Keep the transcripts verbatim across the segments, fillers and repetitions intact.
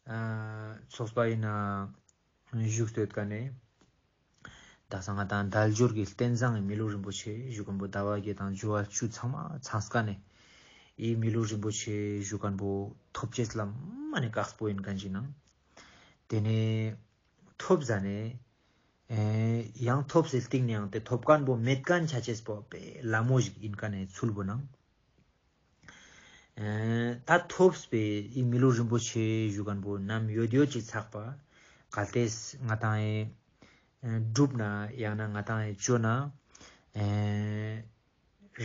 ཚོགས་པ་ཡིན་ན་བཞུགས་སྟོད་ཀ་ནས། ད་སང་ང་དང་དལ་འབྱོར་གྱི་རྟེན་བཟང་གི་མི་ལུས་རིན་པོ་ཆེ་བཞུགས་མཁན་པོ་ཟླ་བ་བརྒྱད་དང་ཇོ་བོ་བཅུ་ཚང་མ་ཚང་ཀ་ནས། ཨི་མི་ལུས་རིན་པོ་ཆེ་བཞུགས་མཁན་པོ་ཐོབ་ཅེས་ལ་མ་ནི་དཀགས་པོ་ཡིན་མཁན་ཞིག་ནང་། དེ་ནས་ཐོབ་ཟ་ནས། ཨེ་ཡང་ཐོབ་སྟེ་སྟིང་ནས་ཡང་དེ་ཐོབ་མཁན་པོ་མེད་མཁན་ཆ་ཅེས་པོ་པེ་ལ་མོ་ཞིག་ཡིན་མཁན་ནི་ཚུལ་པོ་ནང་། ཨེ་ད་ཐོབ་པའི་ཨི་མི་ལུས་རིན་པོ་ཆེ་བཞུགས་མཁན་པོ་ནམ་ཡོད་ཡོད་ཅིག་ཚགས་པ། གལ་ཏེ་ང་དང་ཨེ་སྒྲུབ་ན་ཡང་ན་ང་དང་ཨེ་བཅོ་ན། ཨེ་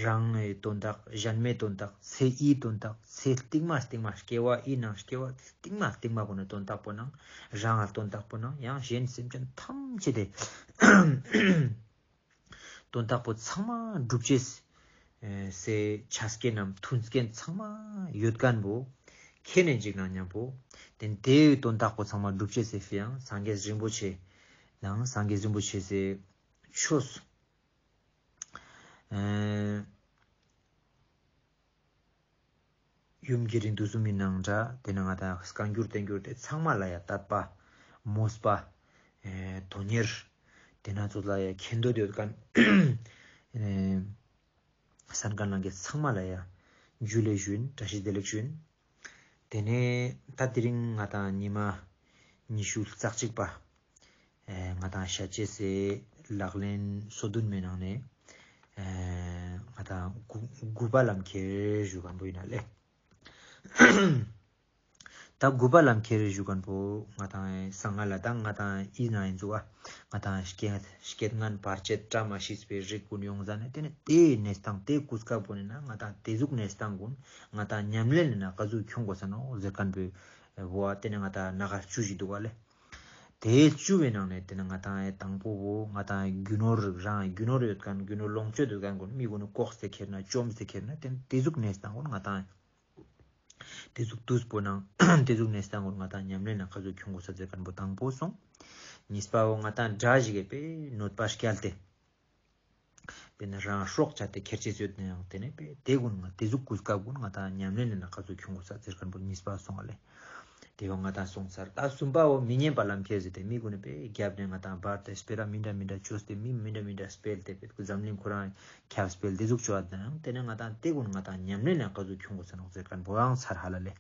རང་ངི་དོན་དག་གཞན་མའི་དོན་དག་ཚེ་འི་དོན་དག་ཚེ་རྟིང་མ་རྟིང་མ་སྐྱེ་བ་འི་ནང་སྐྱེ་བ་རྟིང་མ་རྟིང་མ་གུན་ནི་དོན་དག་པོ་ནང་རང་ངི་དོན་དག་པོ་ནང་ཡང་གཞན་སེམས་ཅན་ཐམས་ཅད་དེ་དོན་དག་པོ་ཚང་མ་འགྲུབ་ཅེས་སི་ཆ་རྐྱེན་ནམ་མཐུན་རྐྱེན་ཚང་མ་ཡོད་མཁན་པོ་ཁྱེད་ནས་འཇིག་ན་མཉམ་པོ། དེ་དེའི་དོན་དག་པོ་ཚང་མ་འགྲུབ་ཅེས་སི་ཕི་ཡང་སངས་རྒྱས་རིན་པོ་ཆེ་ནང་སངས་རྒྱས་རིན་པོ་ཆེ་སི་ཆོས། ཨེ་ཡུམ་གྱི་རིང་དུ་གསུངས་མིན་ནང་འདྲ། དེ་ནས་ང་དང་བཀའ་འགྱུར་བསྟན་འགྱུར་དེ་ཚང་མ་ལ་ཡ་དད་པ། མོས་པ། ཨེ་དོན་གཉེར། དེ་ན་ཚོགས་ལ་ཡ་མཁྱེན་འདོད་ཡོད་མཁན། ཨེ་གསན་མཁན་ལ་ཚང་མ་ལ་ཡ་ཇུ་ལེ་ཞུ་ཡིན། བཀྲ་ཤིས་བདེ་ལེགས་ཞུ་ཡིན། དེ་ནས་ད་དེ་རིང་ང་དང་ཉི་མ་ཉི་ཤུ་རྩ་གཅིག་པ། ཨེ་ང་དང་ཤད་ཅེས་སི་ལག་ལེན་སོ་བདུན་མའི་ནང་ནས། ཨེ་ང་དང་དགུ་དགུ་པ་ལམ་ཁྱེར་ཞུ་མཁན་པོ་ཡིན་ན་ལེ། ད་དགུ་པ་ལམ་ཁྱེར་ཞུ་མཁན་པོ་ང་དང་ཨེ་སང་ང་ལ་ད་ང་དང་ཨི་ན་ཡིན་ཙུག་ཨ། ང་དང་སྐྱེ་སྐྱེ་ངན་བར་ཆད་བཀྲ་མ་ཤིས་པའི་རིགས་གུན་ཡོང་ཟ་ནས་དེ་ནས་དེའི་གནས་སྟངས་དེའི་གོ་སྐབས་གུན་ནས་ན་ང་དང་དེ་ཟུག་གནས་སྟངས་གུན་ང་དང་ཉམས་ལེན་ལ་ན་ག་ཟུག་ཁྱོང་དགོས་ས་ནོག་ཟེར་མཁན་པོའི་བོ་ཨ། དེ་ནས་ང་དང་ན་ག་བཅུ་ཞིག་འདུག་ག་ལེ། དེའི་བཅུ་བའི་ནང་ནས་དེ་ནས་ང་དང་ཨེ་དང་པོ་བོ་ང་དང་རྒྱུ་ནོར་རང་རྒྱུ་ནོར་ཡོད་མཁན་རྒྱུ་ནོར་ལོངས་སྤྱོད་ཡོད་མཁན་གུན་མི་གུན་ནི་ལྐོག་སྟེ་ཁྱེར་ན་བཅོམ་སྟེ་ཁྱེར་ན་དེ་དེ་ཟུག་གནས་སྟངས་གུན་ང་དང་ཨེ། དེ་ཟུག་དུས་པོ་ནང་དེ་ཟུག་གནས་སྟངས་གུན་ང་དང་ཉམས་ལེན་ན་ག་ཟུག་ཁྱོང་དགོས་ས་ཟེར་མཁན་པོ་དང་པོ་སོང་། གཉིས་པ་བོ་ང་དང་དགྲ་ཞིག་གི་པེ་གནོད་པ་བསྐྱལ་ཏེ། དཔེར་ན་རང་སྲོག་བཅད་དེ་ཁྱེར་ཅེས་ཡོད་ན་ཡང་དེ་ནས་པེ་དེ་གུན་ང་དེ་ཟུག་གོ་སྐབས་གུན་ང་དང་ཉམས་ལེན་ན་ག་ཟུག་ཁྱོང་དགོས་ས་ཟེར་མཁན་པོ་གཉིས་པ་སོང་བ་ལེ། དེ་བོ་ང་དང་སོང་ཚར། ད་གསུམ་པ་བོ་མི་སྙན་པ་ལམ་ཁྱེར་ཟེར་ཏེ་མི་གུན་ནི་པེ་རྒྱབ་ནས་ང་དང་འབར་ཏེ་སྤེ་ར་མི་འདྲ་མི་འདྲ་བཅོས་ཏེ་མི་མི་འདྲ་མི་འདྲ་སྤེལ་ཏེ་པེ་འཛམ་གླིང་ཁོ་རང་ཁྱབ་སྤེལ་དེ་ཟུག་བཅོ་བ་དང་དེ་ནས་ང་དང་དེ་གུན་ང་དང་ཉམས་ལེན་ན་ག་ཟུག་ཁྱོང་དགོས་ས་ནོག་ཟེར་མཁན་པོ་ཡང་ཚར་ཧ་ལ་ལེ།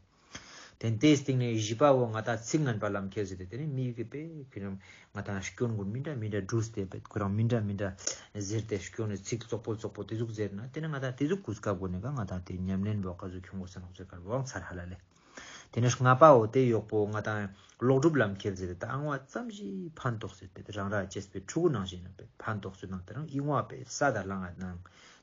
དེ་དེའི་སྟེང་ནས་བཞི་པ་བོ་ང་དང་ཚིག་ངན་པ་ལམ་ཁྱེར་ཟེར་ཏེ་དེ་ནས་མི་གི་པེ་ཁྱོད་རང་ང་དང་སྐྱོན་གུན་མི་འདྲ་མི་འདྲ་བྲུས་ཏེ་པེ་ཁོ་རང་མི་འདྲ་མི་འདྲ་ཟེར་ཏེ་སྐྱོན་ནི་ཚིག་བཙོག་པོ་བཙོག་པོ་དེ་ཟུག་ཟེར་ན་དེ་ནས་ང་དང་དེ་ཟུག་གོ་སྐབས་གུན་ནས་ཀ་ང་དང་དེ་ཉམས་ལེན་པོ་ག་ཟུག་ཁྱོང་དགོས་ས་ནོག་ཟེར་མཁན་པོ་ཡང་ཚར་ཧ་ལ་ལེ། དེ་ནས་ལྔ་པའོ་དེ་ཡོག་པོ་ང་དང་ལོག་སྒྲུབ་ལམ་ཁྱེར་ཟེར་ཏེ་ད་ཨང་བ་ཙམ་ཞིག་ཕན་ཐོགས་ཟེར་ཏེ་རང་ར་བཅས་པའི་ཕྲུ་གུ་ནང་བཞིན་ན་པེ་ཕན་ཐོགས་ཟེར་ནང་དེ་རང་ཨིན་བ་པེ་ས་དང་ལང་ང་ནང་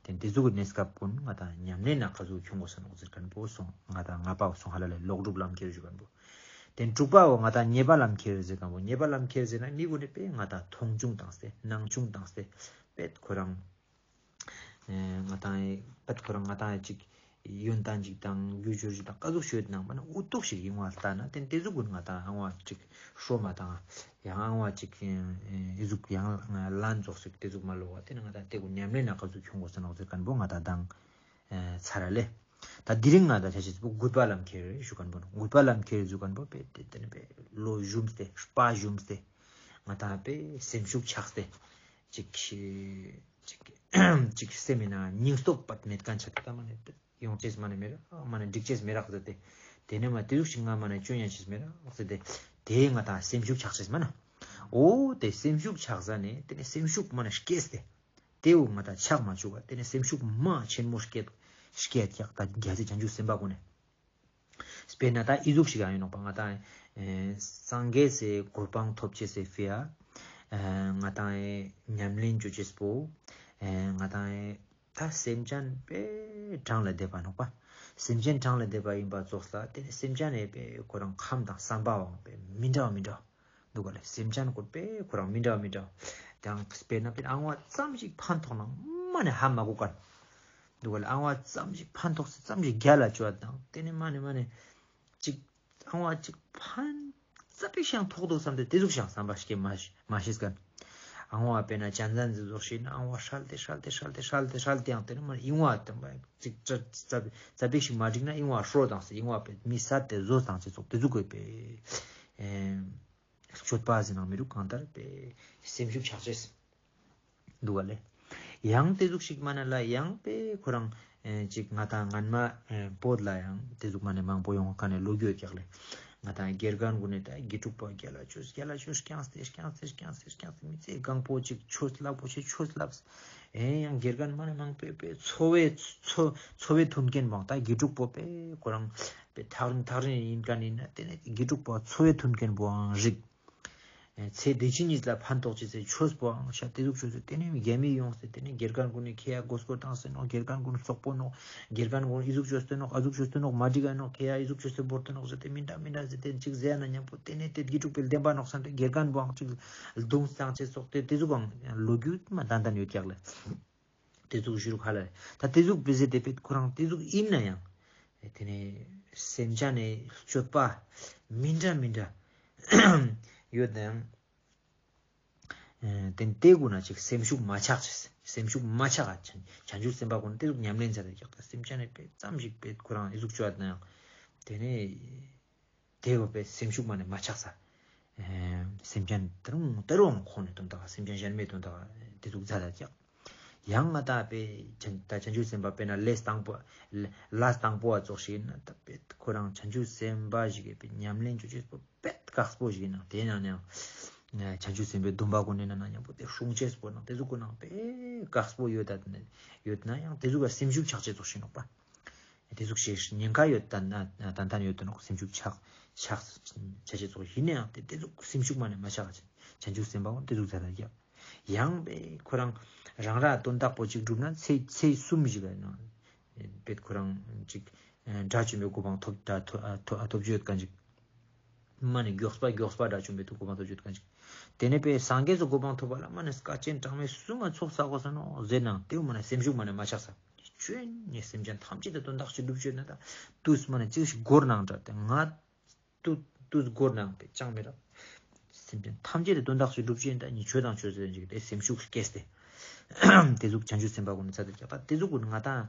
དེ་འདི་ཟུག་གི་གནས་སྐབས་གུན་ང་དང་ཉམས་ལེན་ན་ག་ཟུག་ཁྱོང་དགོས་ས་ནོག་ཟེར་མཁན་པོ་སོང་། ང་དང་ལྔ་པའོ་སོང་ཧ་ལ་ལེ་ལོག་སྒྲུབ་ལམ་ཁྱེར་ཞུ་མཁན་པོ། དེ་དྲུག་པའོ་ང་དང་ཉེས་པ་ལམ་ཁྱེར་ཟེར་མཁན་པོ་ཉེས་པ་ལམ་ཁྱེར་ཟེར་ན་མི་གུན་ནི་པེ་ང་དང་མཐོང་ཆུང་བཏང་སྟེ་སྣང་ཆུང་བཏང་སྟེ་པེ་ཁོ་རང་ཨེ་ང་དང་ཨེ་པད་ཁོ་རང་ང་དང་ཨེ་ཅིག་ཡོན་ཏན་ཅིག་དང་རྒྱུ་འབྱོར་ཅིག་དང་ཀ་ཟུག་ཤོད་ནང་མ་ན་འུ་ཐུག་ཞིག་ཡིན་བ་ལྟ་ན་དེ་དེ་ཟུག་གུན་ང་དང་ཨང་བ་ཅིག་ཧྲོ་མ་དང་ཡང་ཨང་བ་ཅིག་ཨེ་ཟུག་ཡང་ལན་ཙོགས་ཤིག་དེ་ཟུག་མ་ལོ་བ་དེ་ནི་ང་དང་དེ་གུན་ཉམས་ལེན་ན་ཀ་ཟུག་ཁྱོང་དགོས་ས་ནོག་ཟེར་མཁན་པོ་ང་དང་དང་ཨེ་ཚར་ལེ། ད་དེ་རིང་ང་དང་ཆ་ཤེས་པོ་དགུ་པ་ལམ་ཁྱེར་ཞུ་མཁན་པོ་དགུ་པ་ལམ་ཁྱེར་ཞུ་མཁན་པོ་པེ་དེ་དེ་ནི་པེ་ལོ་ཞུམ་སྟེ་སྤ་ཞུམ་སྟེ་ང་དང་པེ་སེམས་ཤུགས་ཆག་སྟེ་ཅིག་ཅིག་ཅིག་སེམས་མེད་ན་སྙིང་སྟོབས་པད་མེད་མཁན་ཆ་ཏེ་ད་མ་ནེ་ཡོང་ཅེས་མ་ནེ་མེད་ར་མ་ནེ་འགྲིག་ཅེས་མེད་ར་ཟེར་ཏེ་དེ་ནས་མ་དེ་ཟུག་ཞིག་ང་མ་ནེ་སྐྱོན་ཡང་ཅེས་མེད་ར་ཟེར་ཏེ་དེ་ང་དང་སེམས་ཤུགས་ཆག་ཅེས་མ་ན། འོ་དེ་སེམས་ཤུགས་ཆག་ཟ་ནེ་དེ་ནས་སེམས་ཤུགས་མ་ནེ་སྐྱེས་ཏེ་དེ་འོ་ང་དང་ཆག་མ་བཅུག་ག་དེ་ནས་སེམས་ཤུགས་མ་ཆེན་མོ་སྐྱེད་སྐྱེད་ཀྱག་ད་རྒྱལ་སྲས་བྱང་ཆུབ་སེམས་དཔའ་གུན་ནི། དཔེར་ན་ད་ཨི་ཟུག་ཞིག་ཡང་ཡིན་ནོག་པ་ང་དང་ཨེ་སངས་རྒྱས་སི་གོ་འཕང་ཐོབ་ཅེས་སི་ཕི་ཡ་ཨེ་ང་དང་ཨེ་ཉམས་ལེན་ཅོ་ཅེས་པོ་ཨེ་ང་དང་ཨེ་ད་སེམས་ཅན་པེ་གྲངས་ལས་འདས་པ་ནོག་པ། སེམས་ཅན་གྲངས་ལས་འདས་པ་ཡིན་པ་ཙོགས་ལ་དེ་ནི་སེམས་ཅན་ཨེ་པེ་ཁོ་རང་ཁམས་དང་བསམ་པའང་པེ་མི་འདྲ་བ་མི་འདྲ་བ། འདུག་ག་ལེ། སེམས་ཅན་ཀུན་པེ་ཁོ་རང་མི་འདྲ་མི་འདྲ། དང་དཔེར་ན་དཔེར་ན་ཨང་བ་ཙམ་ཞིག་ཕན་ཐོགས་ན་མ་ནེ་ཧ་མ་གོ་མཁན། འདུག་ག་ལེ། ཨང་བ་ཙམ་ཞིག་ཕན་ཐོགས་སེ་ཙམ་ཞིག་རྒྱལ་ལ་བཅོ་བ་དང་དེ་ནི་མ་ནེ་མ་ནེ་ཅིག་ཨང་བ་ཅིག་ཕན་ཙ་པིག་ཤང་ཐོགས་འདུག་བསམ་སྟེ་དེ་ཟུག་ཤང་བསམ་པ་སྐྱེ་མ་མ་ཤེས་མཁན། ཨང་བ་དཔེར་ན་ཅན་ཟན་ཟེར་ཙོགས་ཤིག་ན་ཨང་བ་ཧྲལ་ཏེ་ཧྲལ་ཏེ་ཧྲལ་ཏེ་ཧྲལ་ཏེ་ཧྲལ་ཏེ་ཡང་དེ་ནི་མ་ཨིང་བ་དེ་མ་ཅིག་ཙ་ཙ་ཙ་པིག་ཞིག་མ་འགྲིག་ན་ཨིང་བ་ཧྲོ་དང་སེ་ཨིང་བ་པེ་མི་སད་དེ་ཟོས་དང་ཅེས་ཙོགས་དེ་ཟུག་གི་པེ་ཨེ་སྤྱོད་པ་ཟེར་ནང་མི་རུག་གང་ལྟར་པེ་སེམས་ཤུགས་ཆག་ཅེས་འདུག་ག་ལེ། ཡང་དེ་ཟུག་ཞིག་མ་ན་ལ་ཡང་པེ་ཁོ་རང་ཨེ་ཅིག་ང་དང་སྔན་མ་ཨེ་བོད་ལ་ཡང་དེ་ཟུག་མ་ནེ་མང་པོ་ཡོང་ཁ་ནེ་ལོ་རྒྱུས་ཀྱག་ལེ། ང་དང་དགེ་རྒན་གུན་ནི་ད་དགེ་ཕྲུག་པོ་རྒྱལ་ལ་ཅོས་རྒྱལ་ལ་ཅོས་རྐྱང་སྟེ་རྐྱང་སྟེ་རྐྱང་སྟེ་རྐྱང་སྟེ་མི་ཚེ་གང་པོ་ཅིག་ཆོས་ལབ་པོ་ཆེ་ཆོས་ལབ། ཨེ་ཡང་དགེ་རྒན་མ་ནེ་མང་པོ་པེ་འཚོ་བའི་འཚོ་འཚོ་བའི་མཐུན་རྐྱེན་བོ་ད་དགེ་ཕྲུག་པོ་པེ་ཁོ་རང་པེ་ཐག་རིང་ཐག་རིང་ཡིན་མཁན་ཡིན་ན་དེ་ནེ་དགེ་ཕྲུག་པོ་འཚོ་བའི་མཐུན་རྐྱེན་བོའང་རིག་ཚེ་འདི་ཕྱི་གཉིས་ལ་ཕན་ཐོགས་ཅེས་སི་ཆོས་པོའང་ཤ་དེ་ཟུག་ཆོས་སི་དེ་ནེ་རྒྱ་མི་ཡོང་སྟེ་དེ་ནེ་དགེ་རྒན་གུན་ནི་ཁྱེ་ཡ་མགོ་སྐོར་བཏང་སེ་ནོག་དགེ་རྒན་གུན་སོག་པོ་ནོག་དགེ་རྒན་གུན་ཨི་ཟུག་ཆོས་སྟེ་ནོག་ཨ་ཟུག་ཆོས་སྟེ་ནོག་མ་འགྲིག་ག་ནོག་ཁྱེ་ཡ་ཨི་ཟུག་ཆོས་སྟེ་བོར་ཏེ་ནོག་ཟེར་ཏེ་མི་འདྲ་མི་འདྲ་ཟེར་ཏེ་ཅིག་ཟེར་ན་མཉམ་པོ་དེ་ནེ་དེ་དགེ་ཕྲུག་པོའི་བདེན་པ་ནོག་བསམ་སྟེ་དགེ་རྒན་པོའང་ཅིག་རྡུང་བཏང་ཅེས་སོགས་ཏེ་དེ་ཟུག་གང་ལོ་རྒྱུས་མ་ཏན་ཏན་ཡོད་ཀྱག་ལེ། དེ་ཟུག་ཞུ་རུག་ཧ་ལ་ལེ། ད་དེ་ཟུག་པེ་ཟེར་ཏེ་པེ་ཁོ་རང་དེ་ཟུག་ཡིན་ན་ཡང་དེ་ནེ་སེམས་ཅན་ནི་སྤྱོད་པ་མི་འདྲ་མི་འདྲ་ཡོད་ན་ཡང་ཨེ་དེ་ནེ་དེ་གུན་ན་ཅིག་སེམས་ཤུགས་མ་ཆག་ཅེས་སེམས་ཤུགས་མ་ཆག་ག་བྱང་བྱང་ཆུབ་སེམས་དཔའ་གུན་ནི་དེ་ཟུག་ཉམས་ལེན་མཛད་དེ་ཀྱག་ད་སེམས་ཅན་ནི་པེ་ཙམ་ཞིག་པེ་ཁོ་རང་ཨི་ཟུག་ཅོ་ཡོད་ན་ཡང་དེ་ནེ་དེ་བོ་པེ་སེམས་ཤུགས་མ་ནེ་མ་ཆག་ས། ཨེ་སེམས་ཅན་ད་རུང་ད་རུང་ཁོང་ནི་དོན་དག་སེམས་ཅན་གཞན་མའི་དོན་དག་དེ་ཟུག་མཛད་དེ་ཀྱག་ཡང་ང་ད་པེ་ད་བྱང་ཆུབ་སེམས་དཔའ་དཔེར་ན་ལས་དང་པོ་ལས་དང་པོ་བ་ཙོགས་ཤིག་ཡིན་ན་ད་པེ་ཁོ་རང་བྱང་ཆུབ་སེམས་དཔའ་ཞིག་གི་པེ་ཉམས་ལེན་ཅོ་ཅེས་པོ་པེ་དཀགས་པོ་ཞིག་ཡིན་ན་དེ་ནང་ནེ་ཡང་བྱང་ཆུབ་སེམས་དཔའི་སྡོམ་པ་གུན་ནི་ནང་ན་མཉམ་པོ་དེ་སྲུང་ཅེས་པོ་ནང་དེ་ཟུག་གུན་ནང་པེ་དཀགས་པོ་ཡོད་ད་ཡོད་ན་ཡང་དེ་ཟུག་ག་སེམས་ཤུགས་ཆག་ཅེས་ཙོགས་ཤིག་ནོག་པ། དེ་ཟུག་ཞིག་ཉེན་ཁ་ཡོད་ད་ན་ཏན་ཏན་ཡོད་དོ་ནོག་སེམས་ཤུགས་ཆག་ཆག་ཆ་ཅེས་ཙོགས་ཡིན་ན་ཡང་དེ་དེ་ཟུག་སེམས་ཤུགས་མ་ནེ་མ་ཆག་ཅེས་བྱང་ཆུབ་སེམས་དཔའ་བོ་དེ་ཟུག་མཛད་དེ་ཀྱག་ཡང་པེ་ཁོ་རང་རང་ར་དོན་དག་པོ་ཅིག་སྒྲུབ་ན་ཚེ་ཚེ་གསུམ་ཞིག་ག་ཡིན་ན་པེ་ཁོ་རང་ཅིག་དགྲ་བཅོམ་པའི་གོ་འཕང་ཐོབ་ད་ཐོབ་ཐོབ་རྒྱུ་ཡོད་མཁན་ཅིག་མ་ནེ་མགྱོགས་པ་མགྱོགས་པ་དགྲ་བཅོམ་པའི་གོ་འཕང་ཐོབ་རྒྱུ་ཡོད་མཁན་ཅིག་དེ་ནེ་པེ་སངས་རྒྱས་སི་གོ་འཕང་ཐོབ་པ་ལ་མ་ནེ་སྐལ་ཆེན་གྲངས་མེད་གསུམ་མ་ཚོགས་བསགས་དགོས་ས་ནོག་ཟེར་ན་དེ་བོ་མ་ནེ་སེམས་ཤུགས་མ་ནེ་མ་ཆག་ས། ཁྱོད་ནི་སེམས་ཅན་ཐམས་ཅད་དེ་དོན་དག་ཅིག་སྒྲུབ་ཅེས་ན་ད་དུས་མ་ནེ་ཅིག་ཞིག་འགོར་ནང་འདྲ་དེ་ང་དུས་དུས་འགོར་ནང་པེ་ཅང་མི་རག་སེམས་ཅན་ཐམས་ཅད་དེ་དོན་དག་ཅིག་སྒྲུབ་ཅེས་ན་ད་ནི་ཆོས་དང་ཆོས་ཟེར་ཅིག་དེ་སེམས་ཤུགས་སྐྱེས་ཏེ་དེ་ཟུག་བྱང་ཆུབ་སེམས་དཔའ་གུན་ནི་ཚ་དེ་ཀྱག་ད་དེ་ཟུག་གུན་ང་དང་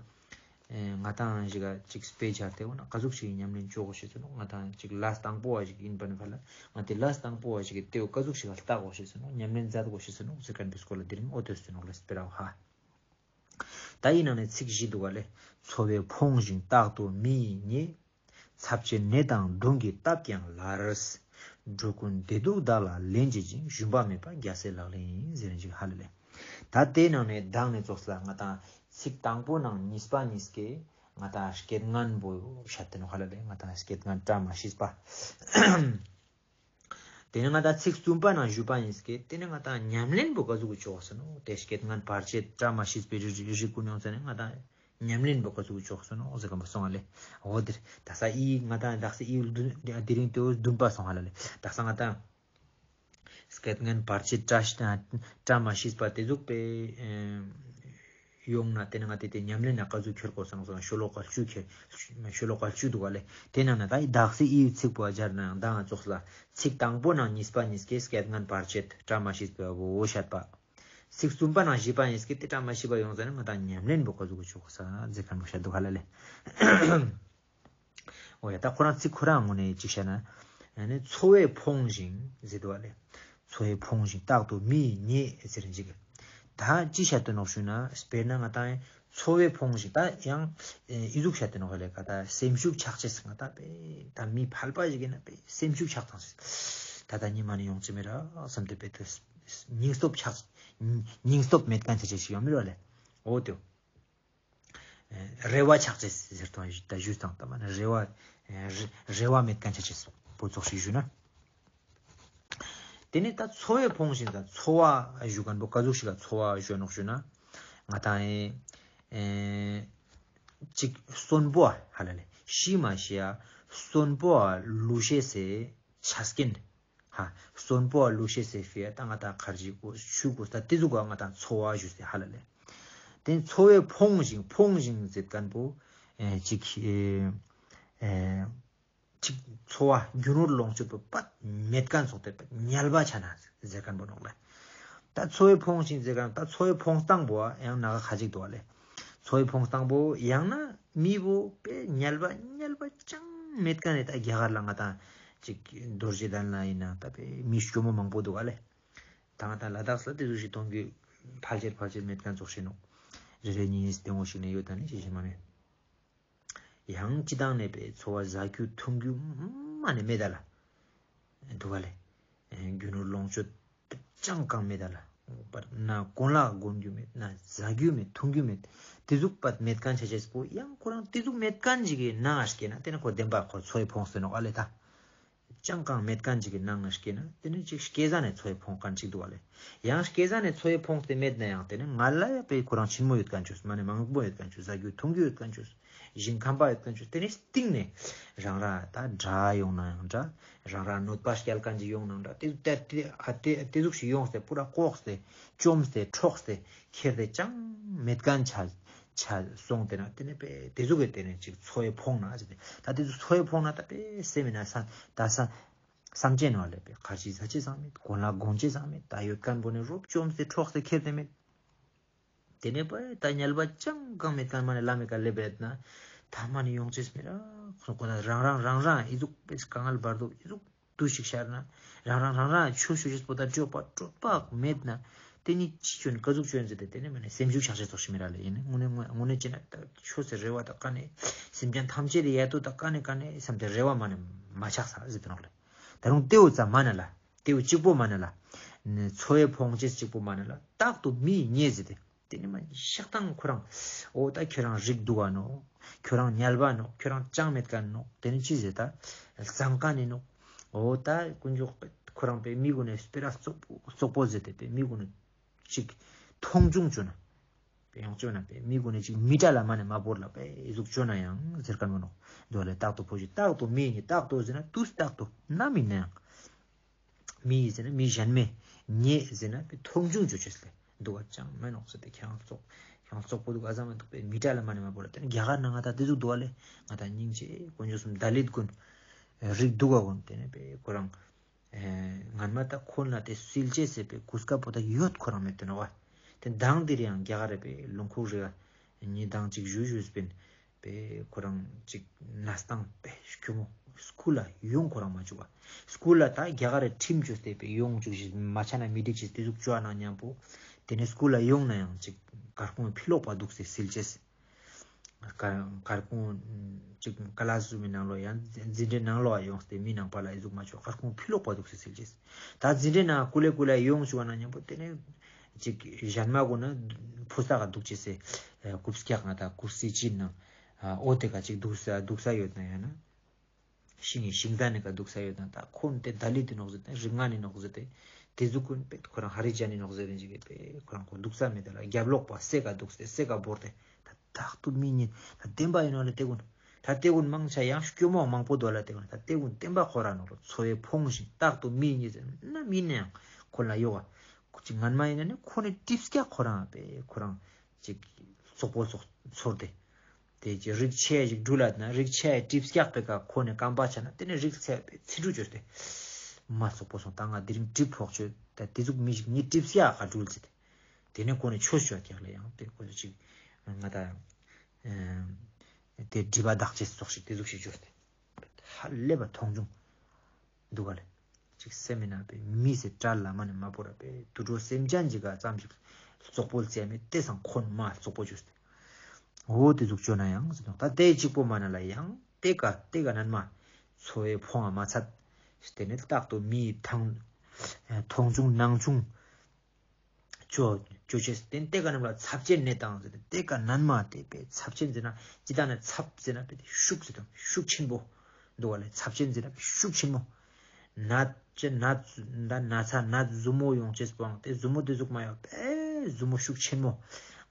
ཨེ་ང་དང་ཞིག་ག་ཅིག་དཔེ་ཆ་དེ་འོ་ན་ག་ཟུག་ཞིག་ཉམས་ལེན་ཅོ་དགོས་ཤེས་ཚུལ་ནོག་ང་དང་ཅིག་ལས་དང་པོ་བ་ཞིག་ཡིན་པ་ནི་ཕ་ལ་ང་དེ་ལས་དང་པོ་བ་ཞིག་གི་དེ་བོ་ག་ཟུག་ཞིག་ག་ལྟ་དགོས་ཤེས་ཚུལ་ནོག་ཉམས་ལེན་མཛད་དགོས་ཤེས་ཚུལ་ནོག་ཟེར་མཁན་པའི་སྐོར་ལ་དེ་རིང་འོ་དོ་ཟེར་ནོག་ལེ་སྤེ་ར་བོ་ཧ། ད་ཡིན་ནང་ནེ་ཚིག་བཞི་འདུག་ག་ལེ། འཚོ་བས་ཕོངས་ཤིང་རྟག་ཏུ་མི་ཡིས་བརྙས། འཚབ་བྱེད་ནད་དང་གདོན་གྱིས་བཏབ་ཀྱང་སླར། འགྲོ་ཀུན་བདེ་སྡུག་བདག་ལ་ལེན་བྱེད་ཅིང་། ཞུམ་པ་མེད་པ་རྒྱལ་སྲས་ལག་ལེན་ཡིན་ཟེར་ཅིག་ཧ་ལ་ལེ། ད་དེ་ནང་ནེ་མདང་ནེ་ཙོགས་ལ་ང་དང་ཚིག་དང་པོ་ནང་གཉིས་པ་གཉིས་ཀའི་ང་དང་སྐད་ངན་པོ་བཤད་དེ་ནོག་ཧ་ལ་ལེ། ང་དང་སྐད་ངན་བཀྲ་མ་ཤིས་པ། དེ་ནེ་ང་དང་ཚིག་གསུམ་པ་ནང་བཞུགས་པ་ཡིན་སྐད་དེ་ནེ་ང་དང་ཉམས་ལེན་པོ་ག་ཟུག་གི་ཆོག་ཟེར་ནོག་དེ་སྐད་ངན་བར་ཆད་བཀྲ་མ་ཤིས་པའི་རིགས་རིགས་ཀུན་ཡོང་ཟེར་ནེ་ང་དང་ཉམས་ལེན་པོ་ག་ཟུག་གི་ཆོག་ཟེར་ནོག་ཟེར་གམ་པ་སོང་ང་ལེ། འོ་དེ་དག་ས་ཨི་ང་དང་དག་ས་ཨི་དེ་རིང་དེ་བོ་བདུན་པ་སོང་ང་ལེ། དག་ས་ང་དང་སྐད་ངན་བར་ཆད་བཀྲ་བཀྲ་མ་ཤིས་པ་དེ་ཟུག་པེ་ཨེ་ཡོང་ན་དེ་ནེ་ང་དེ་དེ་ཉམས་ལེན་ན་ག་ཟུག་ཁྱེར་དགོས་སོང་སོང་ཤོ་ལོ་ཀ་བཅུ་ཁྱེར་ཤོ་ལོ་ཀ་བཅུ་འདུག་ག་ལེ། དེ་ནང་ན་ད་དག་ས་ཨི་ཚིག་པོ་སྦྱར་ན་ཡང་མདང་ཙོགས་ལ་ཚིག་དང་པོ་ནང་གཉིས་པ་གཉིས་ཀའི་སྐད་ངན་བར་ཆད་བཀྲ་མ་ཤིས་པའི་བོ་བཤད་པ། ཚིག་གསུམ་པ་ནང་བཞི་པ་གཉིས་ཀའི་དེ་བཀྲ་མ་ཤིས་པ་ཡོང་ཟེར་ན་ང་དང་ཉམས་ལེན་པོ་ག་ཟུག་གི་ཆོག་ས་ཟེར་མཁན་པོ་བཤད་འདུག་ཧ་ལ་ལེ། འོ་ཡ་ད་ཁོ་རང་ཚིག་ཁོ་རང་ངོས་ནེ་ཅིག་བཤད་ན། ཨ་ནི་འཚོ་བས་ཕོངས་ཤིང་ཟེར་འདུག་བ་ལེ། འཚོ་བས་ཕོངས་ཤིང་རྟག་ཏུ་མི་ཡིས་བརྙས་ཟེར་ཅིག་ད་ཅི་བཤད་དེ་ནོག་ཞུ་ན་དཔེར་ན་ང་དང་འཚོ་བས་ཕོངས་ཤིང་ད་ཡང་ཨི་ཟུག་བཤད་དེ་ནོག་ལེ། ཀ་ད་སེམས་ཤུགས་ཆག་ཅེས་ང་ད་པེ་ད་མི་ཕལ་པ་ཞིག་ཡིན་ན་པེ་སེམས་ཤུགས་ཆག་ཙང་ད་ད་ཉི་མ་ནི་ཡོང་ཅི་མི་ར་བསམ་སྟེ་པེ་ད་སྙིང་སྟོབས་ཆག་སྙིང་སྟོབས་མེད་མཁན་ཆ་ཅེས་ཞིག་ཡོང་མི་ར་ལེ། འོ་དེ། རེ་བ་ཆག་ཅེས་ཟེར་དང་ད་ཞུས་དང་ད་མ་ནི་རེ་བ་རེ་བ་མེད་མཁན་ཆ་ཅེས་པོ་ཙོགས་ཤིག་ཞུ་ན། དེ་ནེ་ད་འཚོ་བས་ཕོངས་ཤིང་ད་འཚོ་བ་ཞུ་མཁན་པོ་ག་ཟུག་ཞིག་ལ་འཚོ་བ་ཞུ་ནོག་ཞུ་ན། ང་དང་ཨེ་ཅིག་གསོན་པོ་ཧ་ལ་ལེ་ཤི་མ་ཤི་ཡ་གསོན་པོ་ལུས་ཤེས་སི་ཆ་རྐྱེན། ཧ། གསོན་པོ་ལུས་ཤེས་སི་ཕི་ཡ་ད་ང་དང་ཁར་ཇི་གོས་ཆུ་གོས་ད་དེ་ཟུག་ག་ང་དང་འཚོ་བ་ཞུས་ཏེ་ཧ་ལ་ལེ། དེ་འཚོ་བས་ཕོངས་ཤིང་ཕོངས་ཤིང་ཟེར་མཁན་པོ་ཨེ་ཅིག་ཨེ་ཨེ་ཅིག་འཚོ་བ་རྒྱུ་ནོར་ལོངས་སྤྱོད་པོ་པད་མེད་མཁན་ཙོགས་ཏེ་པད་ཉལ་བ་ཆ་ན་ཟེར་མཁན་པོ་ནོག་ལེ། ད་འཚོ་བའི་ཕོངས་ཤིང་ཟེར་ག་ད་འཚོ་བའི་ཕོངས་སྟངས་པོ་ཡང་ན་ག་ཁ་ཅིག་འདུག་བ་ལེ། འཚོ་བའི་ཕོངས་སྟངས་པོ་ཡང་ན་མི་བོ་པེ་ཉལ་བ་ཉལ་བ་ཅང་མེད་ཁན་ནི་ད་རྒྱ་གར་ལ་ང་ད་ཅིག་རྡོ་རྗེ་གདན་ལ་ཡིན་ན་ད་པེ་མི་སྐྱོ་མོ་མང་པོ་འདུག་བ་ལེ། ད་ང་ད་ལ་དྭགས་ལ་དེ་ཟུག་ཞིག་མཐོང་རྒྱུ་ཕལ་ཆེར་ཕལ་ཆེར་མེད་ཁན་ཙོགས་ཤིག་ནོག། རེ་རེ་གཉིས་གཉིས་སྟེང་འོ་ཞིག་ནས་ཡོད་ད་ནི་ཞེ་ཞེ་མ་མེད། ཡང་སྤྱི་བཏང་ནས་པའི་འཚོ་བ་ཟ་རྒྱུ་འཐུང་རྒྱུ་མ་ནས་མེད་ད་ལ། འདུག་ག་ལེ། རྒྱུ་ནོར་ལོངས་སྤྱོད་ཅང་གང་མེད་ད་ལ། པར་ན་གོན་ལག་གོན་རྒྱུ་མེད་ན་ཟ་རྒྱུ་མེད་འཐུང་རྒྱུ་མེད། དེ་ཟུག་པད་མེད་ཁན་ཆ་ཅེས་པོ་ཡང་ཁོ་རང་དེ་ཟུག་མེད་ཁན་ཞིག་གི་ནང་ང་སྐྱེས་ན་དེ་ནི་ཁོ་བདེན་པ་ཁོ་འཚོ་བའི་ཕོངས་ཟེར་ནོག་ཨ་ལེ་ད། ཅང་གང་མེད་ཁན་ཅིག་གི་ནང་ང་སྐྱེས་ན་དེ་ནི་ཅིག་སྐྱེས་ས་ནས་འཚོ་བའི་ཕོངས་ཁན་ཅིག་འདུག་བ་ལེ། ཡང་སྐྱེས་ས་ནས་འཚོ་བའི་ཕོངས་དེ་མེད་ན་ཡང་དེ་ནི་ང་ལ་ཡ་པའི་ཁོ་རང་ཆེན་མོ་ཡོད་ཁན་ཅོས་མ་ནི་མང་པོ་ཡོད་ཁན་ཅོས་ཟ་རྒྱུ་འཐུང་རྒྱུ་ཡོད་ཁན་ཅོས་ཞིང་ཁམས་པ་ཡོད་ཁན་ཅོས་དེ་ནི་སྟིང་ནས་རང་ར་ད་དགྲ་ཡོང་ན་ཡང་འདྲ་རང་ར་གནོད་པ་སྐྱལ་ཁན་ཅིག་ཡོང་ན་ཡང་འདྲ་དེ་དེ་དེ་ཨ་དེ་དེ་ཟུག་ཞིག་ཡོང་སྟེ་པུ་ར་ལྐོག་སྟེ་བཅོམ་སྟེ་འཕྲོག་སྟེ་ཁྱེར་ཏེ་ཅང་མེད་ཁན་ཆ་ཆ་སོང་དེ་ན་དེ་ནི་པེ་དེ་ཟུག་གི་དེ་ནི་ཅིག་འཚོ་བའི་ཕོངས་ན་ཟེར་ཏེ་ད་དེ་ཟུག་འཚོ་བའི་ཕོངས་ན་ད་པེ་སེམས་ན་ས་ད་ས་སམ་ཅེ་ནོ་ལེ་པེ་ཁར་ཅི་ཟ་ཅེས་སང་མེད་གོན་ལ་གོན་ཅེས་སང་མེད་ད་ཡོད་ཁན་པོ་ནི་རོབ་བཅོམ་སྟེ་འཕྲོག་སྟེ་ཁྱེར་ཏེ་མེད། དེ་ནི་པེ་ད་ཉལ་བ་ཅང་གང་མེད་ཁན་མ་ནི་ལ་མེད་ཀ་ལེབ་ཡོད་ན་ད་མ་ནི་ཡོང་ཅེས་མེད་ར་ཁོ་ཁོ་ན་རང་རང་རང་རང་ཨི་ཟུག་པེ་དཀའ་ངལ་བར་དུ་ཨི་ཟུག་དུ་ཞིག་ཤར་ན་རང་རང་རང་རང་ཆོས་ཞུ་ཅེས་པོ་ད་སྤྲོད་པ་སྤྲོད་པ་མེད་ན་དེ་ནི་ཅི་ཅོན་ཀ་ཟུག་ཅོན་ཟེར་ཏེ་དེ་ནི་མ་ནི་སེམས་ཤུགས་ཆག་ཅེས་ཙོགས་ཤིག་མེད་ར་ལེ། ཡིན་ནི་དངོས་གནས་དངོས་གནས་ཅི་ན་ད་ཆོས་སི་རེ་བ་ད་ཀ་ནས་སེམས་ཅན་ཐམས་ཅད་དེ་ཡ་ཏོ་ད་ཀ་ནས་ཀ་ནས་བསམ་སྟེ་རེ་བ་མ་ནི་མ་ཆག་ས་ཟེར་ཏེ་ནོག་ལེ། ད་རུང་དེའུ་ཙམ་མ་ནི་ལ་དེའུ་གཅིག་པོ་མ་ནི་ལ་འཚོ་བའི་ཕོངས་ཅེས་གཅིག་པོ་མ་ནི་ལ་རྟག་ཏུ་མི་ཉེ་ཟེར་ཏེ། དེ་ནི་མ་ཤག་དང་ཁོ་རང་། འོ་ད་ཁྱོད་རང་རིགས་སྡུག་ག་ནོག་ཁྱོད་རང་ཉལ་བ་ནོག་ཁྱོད་རང་ཅང་མེད་ཁན་ནོག་དེ་ནི་ཅི་ཟེར་ད། གཙང་ཁན་ནི་ནོག་འོ་ད་དཀོན་མཆོག་ཁོ་རང་པེ་མི་གུན་ནི་སྤེ་ར་རྩོག་པོ་རྩོག་པོ་ཟེར་ཏེ་པེ་མི་གུན་ནི་ཅིག་མཐོང་ཆུང་ཅོ་ན། པེ་ཡོང་ཅོ་ན་པེ་མི་གུན་ནི་ཅིག་མི་ཏྲ་ལ་མ་ནི་མ་བོར་ལ་པེ་ཨི་ཟུག་ཅོ་ན་ཡང་ཟེར་ཁན་བོ་ནོག་འདུག་ལེ། རྟག་ཏུ་ཕོ་ཞིག་རྟག་ཏུ་མི་ཉེ་རྟག་ཏུ་ཟེར་ན་དུས་རྟག་ཏུ་ནམ་ཡིན་ན་ཡང་། མི་ཡི་ཟེར་ན་མི་གཞན་མའི་ཉེ་ཟེར་ན་པེ་མཐོང་ཆུང་ཅོ་ཅེས་ལེ། འདུག་ག་ཅང་མེད་ནོག་ཟེར་ཏེ་ཁྱེད་རང་ཙོག་ཁྱེད་རང་ཙོག་པོ་འདུག་ག་ཨ་ཟ་མ་འདུག་པེ་མི་ཏྲ་ལ་མ་ནི་མ་བོར་ལ་དེ་ནི་རྒྱ་གར་ནང་ང་ད་དེ་ཟུག་འདུག་ག་ལེ། ང་ད་སྙིང་རྗེ་དཀོན་མཆོག་གསུམ་ད་ལིད་གུན་རིགས་སྡུག་ག་གུན་དེ་ནི་པེ་ཁོ་རང་ངན་མ་ད་ཁོ་ན་དེ་སིལ་ཅེས་ཟེར་པེ་གུས་ཀ་པོ་ད་ཡོད་ཁོ་རང་མེད་དེ་ནོག་བ། དེ་མདང་དེ་རིང་རྒྱ་གར་རེ་པེ་ལུང་ཁུག་རེ་ག་ཉི་མདང་ཅིག་ཞུ་ཞུས་པིན། པེ་ཁོ་རང་ཅིག་ན་སྟངས་པེ་སྐྱོ་མོ། སྐུལ་ལ་ཡོང་ཁོ་རང་མ་བཅུག་པ། སྐུལ་ལ་ད་རྒྱ་གར་རེ་ཁྲིམས་བཅོས་ཏེ་པེ་ཡོང་བཅུག་ཞིག་མ་ཆ་ན་མི་འགྲིག་ཅིག་དེ་ཟུག་བཅོ་ན་མཉམ་པོ། དེ་ནས་སྐུལ་ལ་ཡོང་ན་ཡང་ཅིག་གར་ཁུང་ཕི་ལོག་པ་འདུག་སེ་སིལ་ཅེས། གར་གར་ཁུང་ཅིག་ཀ་ལ་སུ་མི་ནང་ལོག་ཡང་འཛིན་གྲྭའི་ནང་ལོག་ཡོང་སྟེ་མི་ནང་པ་ལ་ཨི་ཟུག་མ་བཅོ་གར་ཁུང་ཕི་ལོག་པ་འདུག་སེ་སིལ་ཅེས། ད་འཛིན་གྲྭའི་ནང་ཀུ་ལེ་ཀུ་ལེ་ཡོང་བཅུག་ན་མཉམ་པོ་དེ་ནས། ཅིག་གཞན་མ་གུན་ནི་ཕོ་ས་ག་འདུག་ཅེས་སེ། ཨ་རྐུབ་སྐྱག་ང་ད་རྐུབ་སི་ཅིན་ནང་། ཨ་འོ་དེ་ག་ཅིག་འདུག་ས་འདུག་ས་ཡོད་ན་ཡང་ན། ཤིང་ངི་ཤིང་རྟ་ནི་ག་འདུག་ས་ཡོད་ན་ད་ཁོ་ནི་དེ་ད་ལི་དི་ནོག་ཟེར་ཏེ་རིགས་ལྔ་ནི་ནོག་ཟེར་ཏེ། དེ་ཟུག་གུན་པེ་ཁོ་རང་ཧ་རི་ཇན་ནི་ནོག་ཟེར་ཏེ་ཅིག་གི་པེ་ཁོ་རང་ཁོ་འདུག་ས་མེད་ད་ལ་རྒྱབ་ལོག་པ་སེ་ག་འདུག་སེ་སེ་ག་བོར་ཏེ་ད་རྟག་ཏུ་མི་ཉེ་ད་བདེན་པ་ཡིན་ནོག་ལེ་དེ་གུན། ད་དེ་གུན་མང་ཆེ་ཡང་སྐྱོ་མོ་མང་པོ་འདུག་ལ་དེ་གུན་ད་དེ་གུན་བདེན་པ་ཁོ་རང་ནོག་ལོ། འཚོ་བའི་ཕོངས་ཤིང་རྟག་ཏུ་མི་ཉེ་ཟེར་ན་མི་ནི་ཡང་ཁོ་ལ་ཡོད་ག་ཅིག་ངན་མ་ཡིན་ན་ནི་ཁོ་ནི་གྲིབ་སྐྱག་ཁོ་རང་པེ་ཁོ་རང་ཅིག་རྩོག་པོ་ཚོགས་ཚོར་ཏེ། དེ་ཅིག་རིགས་ཆེ་ཞིག་འགྲུལ་ལ་ན་རིགས་ཆེ་གྲིབ་སྐྱག་པེ་ཀ་ཁོ་ནི་སྐམ་པ་ཆ་ན་དེ་ནི་རིགས་ཆེ་པེ་ཚི་གྲུ་བཅོས་ཏེ། མ་རྩོག་པོ་སོང་ད་ང་དེ་རིང་གྲིབ་ཕོག་ཆོད་ད་དེ་ཟུག་མི་ཞིག་ནི་གྲིབ་སྐྱག་ག་འགྲུལ་ཟེར་ཏེ། དེ་ནས་ཁོ་ནི་ཆོས་ཞུ་བ་ཀྱག་ལ་ཡང་དེ་ཁོ་ཚོ་ཅིག་ང་ད་དེ་སྒྲིབ་པ་དག་ཅེས་ཙོགས་ཤིག་དེ་ཟུག་ཤིག་བཅོས་ཏེ། ཧ་ལས་པ་མཐོང་ཆུང་འདུག་ག་ལེ། ཅིག་སེམས་མེད་ན་པེ་མི་སེ་བྲལ་ལ་མ་ནི་མ་བོར་པེ་དུད་འགྲོ་སེམས་ཅན་ཅིག་ག་ཙམ་ཞིག་རྩོག་པོ་ལ་བརྩེ་མེད་དེ་སང་ཁོ་ནི་མ་རྩོག་པོ་བཅོས་ཏེ། འོ་དེ་ཟུག་བཅོ་ན་ཡང་ཟེར་ནོག་ད་དེ་གཅིག་པོ་མ་ན་ལ་ཡང་དེ་ཀ་དེ་ཀ་ནན་མ་འཚོ་བའི་ཕོངས་ཨ་མ་ཚད། དེ་ནི་རྟག་ཏུ་མི་ཐང་མཐོང་ཆུང་སྣང་ཆུང་། ཅོ་ཅོ་ཅེས་ཏེ་ཏེ་ཀ་རྣམས་ལ་ཚབས་ཆེན་ནད་དང་ཟེར་ཏེ་ཏེ་ཀ་ནན་མ་ཏེ་པེ་ཚབས་ཆེན་ཟེར་ན་ཅི་ད་ན་ཚབས་ཟེར་ན་པེ་ཤུགས་ཟེར་དང་ཤུགས་ཆེན་པོ་འདུག་ག་ལེ། ཚབས་ཆེན་ཟེར་ན་པེ་ཤུགས་ཆེན་པོ་ནད་ཅེ་ནད་ད་ན་ཚ་ནད་ཟུ་མོ་ཡོང་ཅེས་པོའང་ཏེ་ཟུ་མོ་ཏེ་ཟུག་མ་ཡོང་པེ་ཟུ་མོ་ཤུགས་ཆེན་མོ་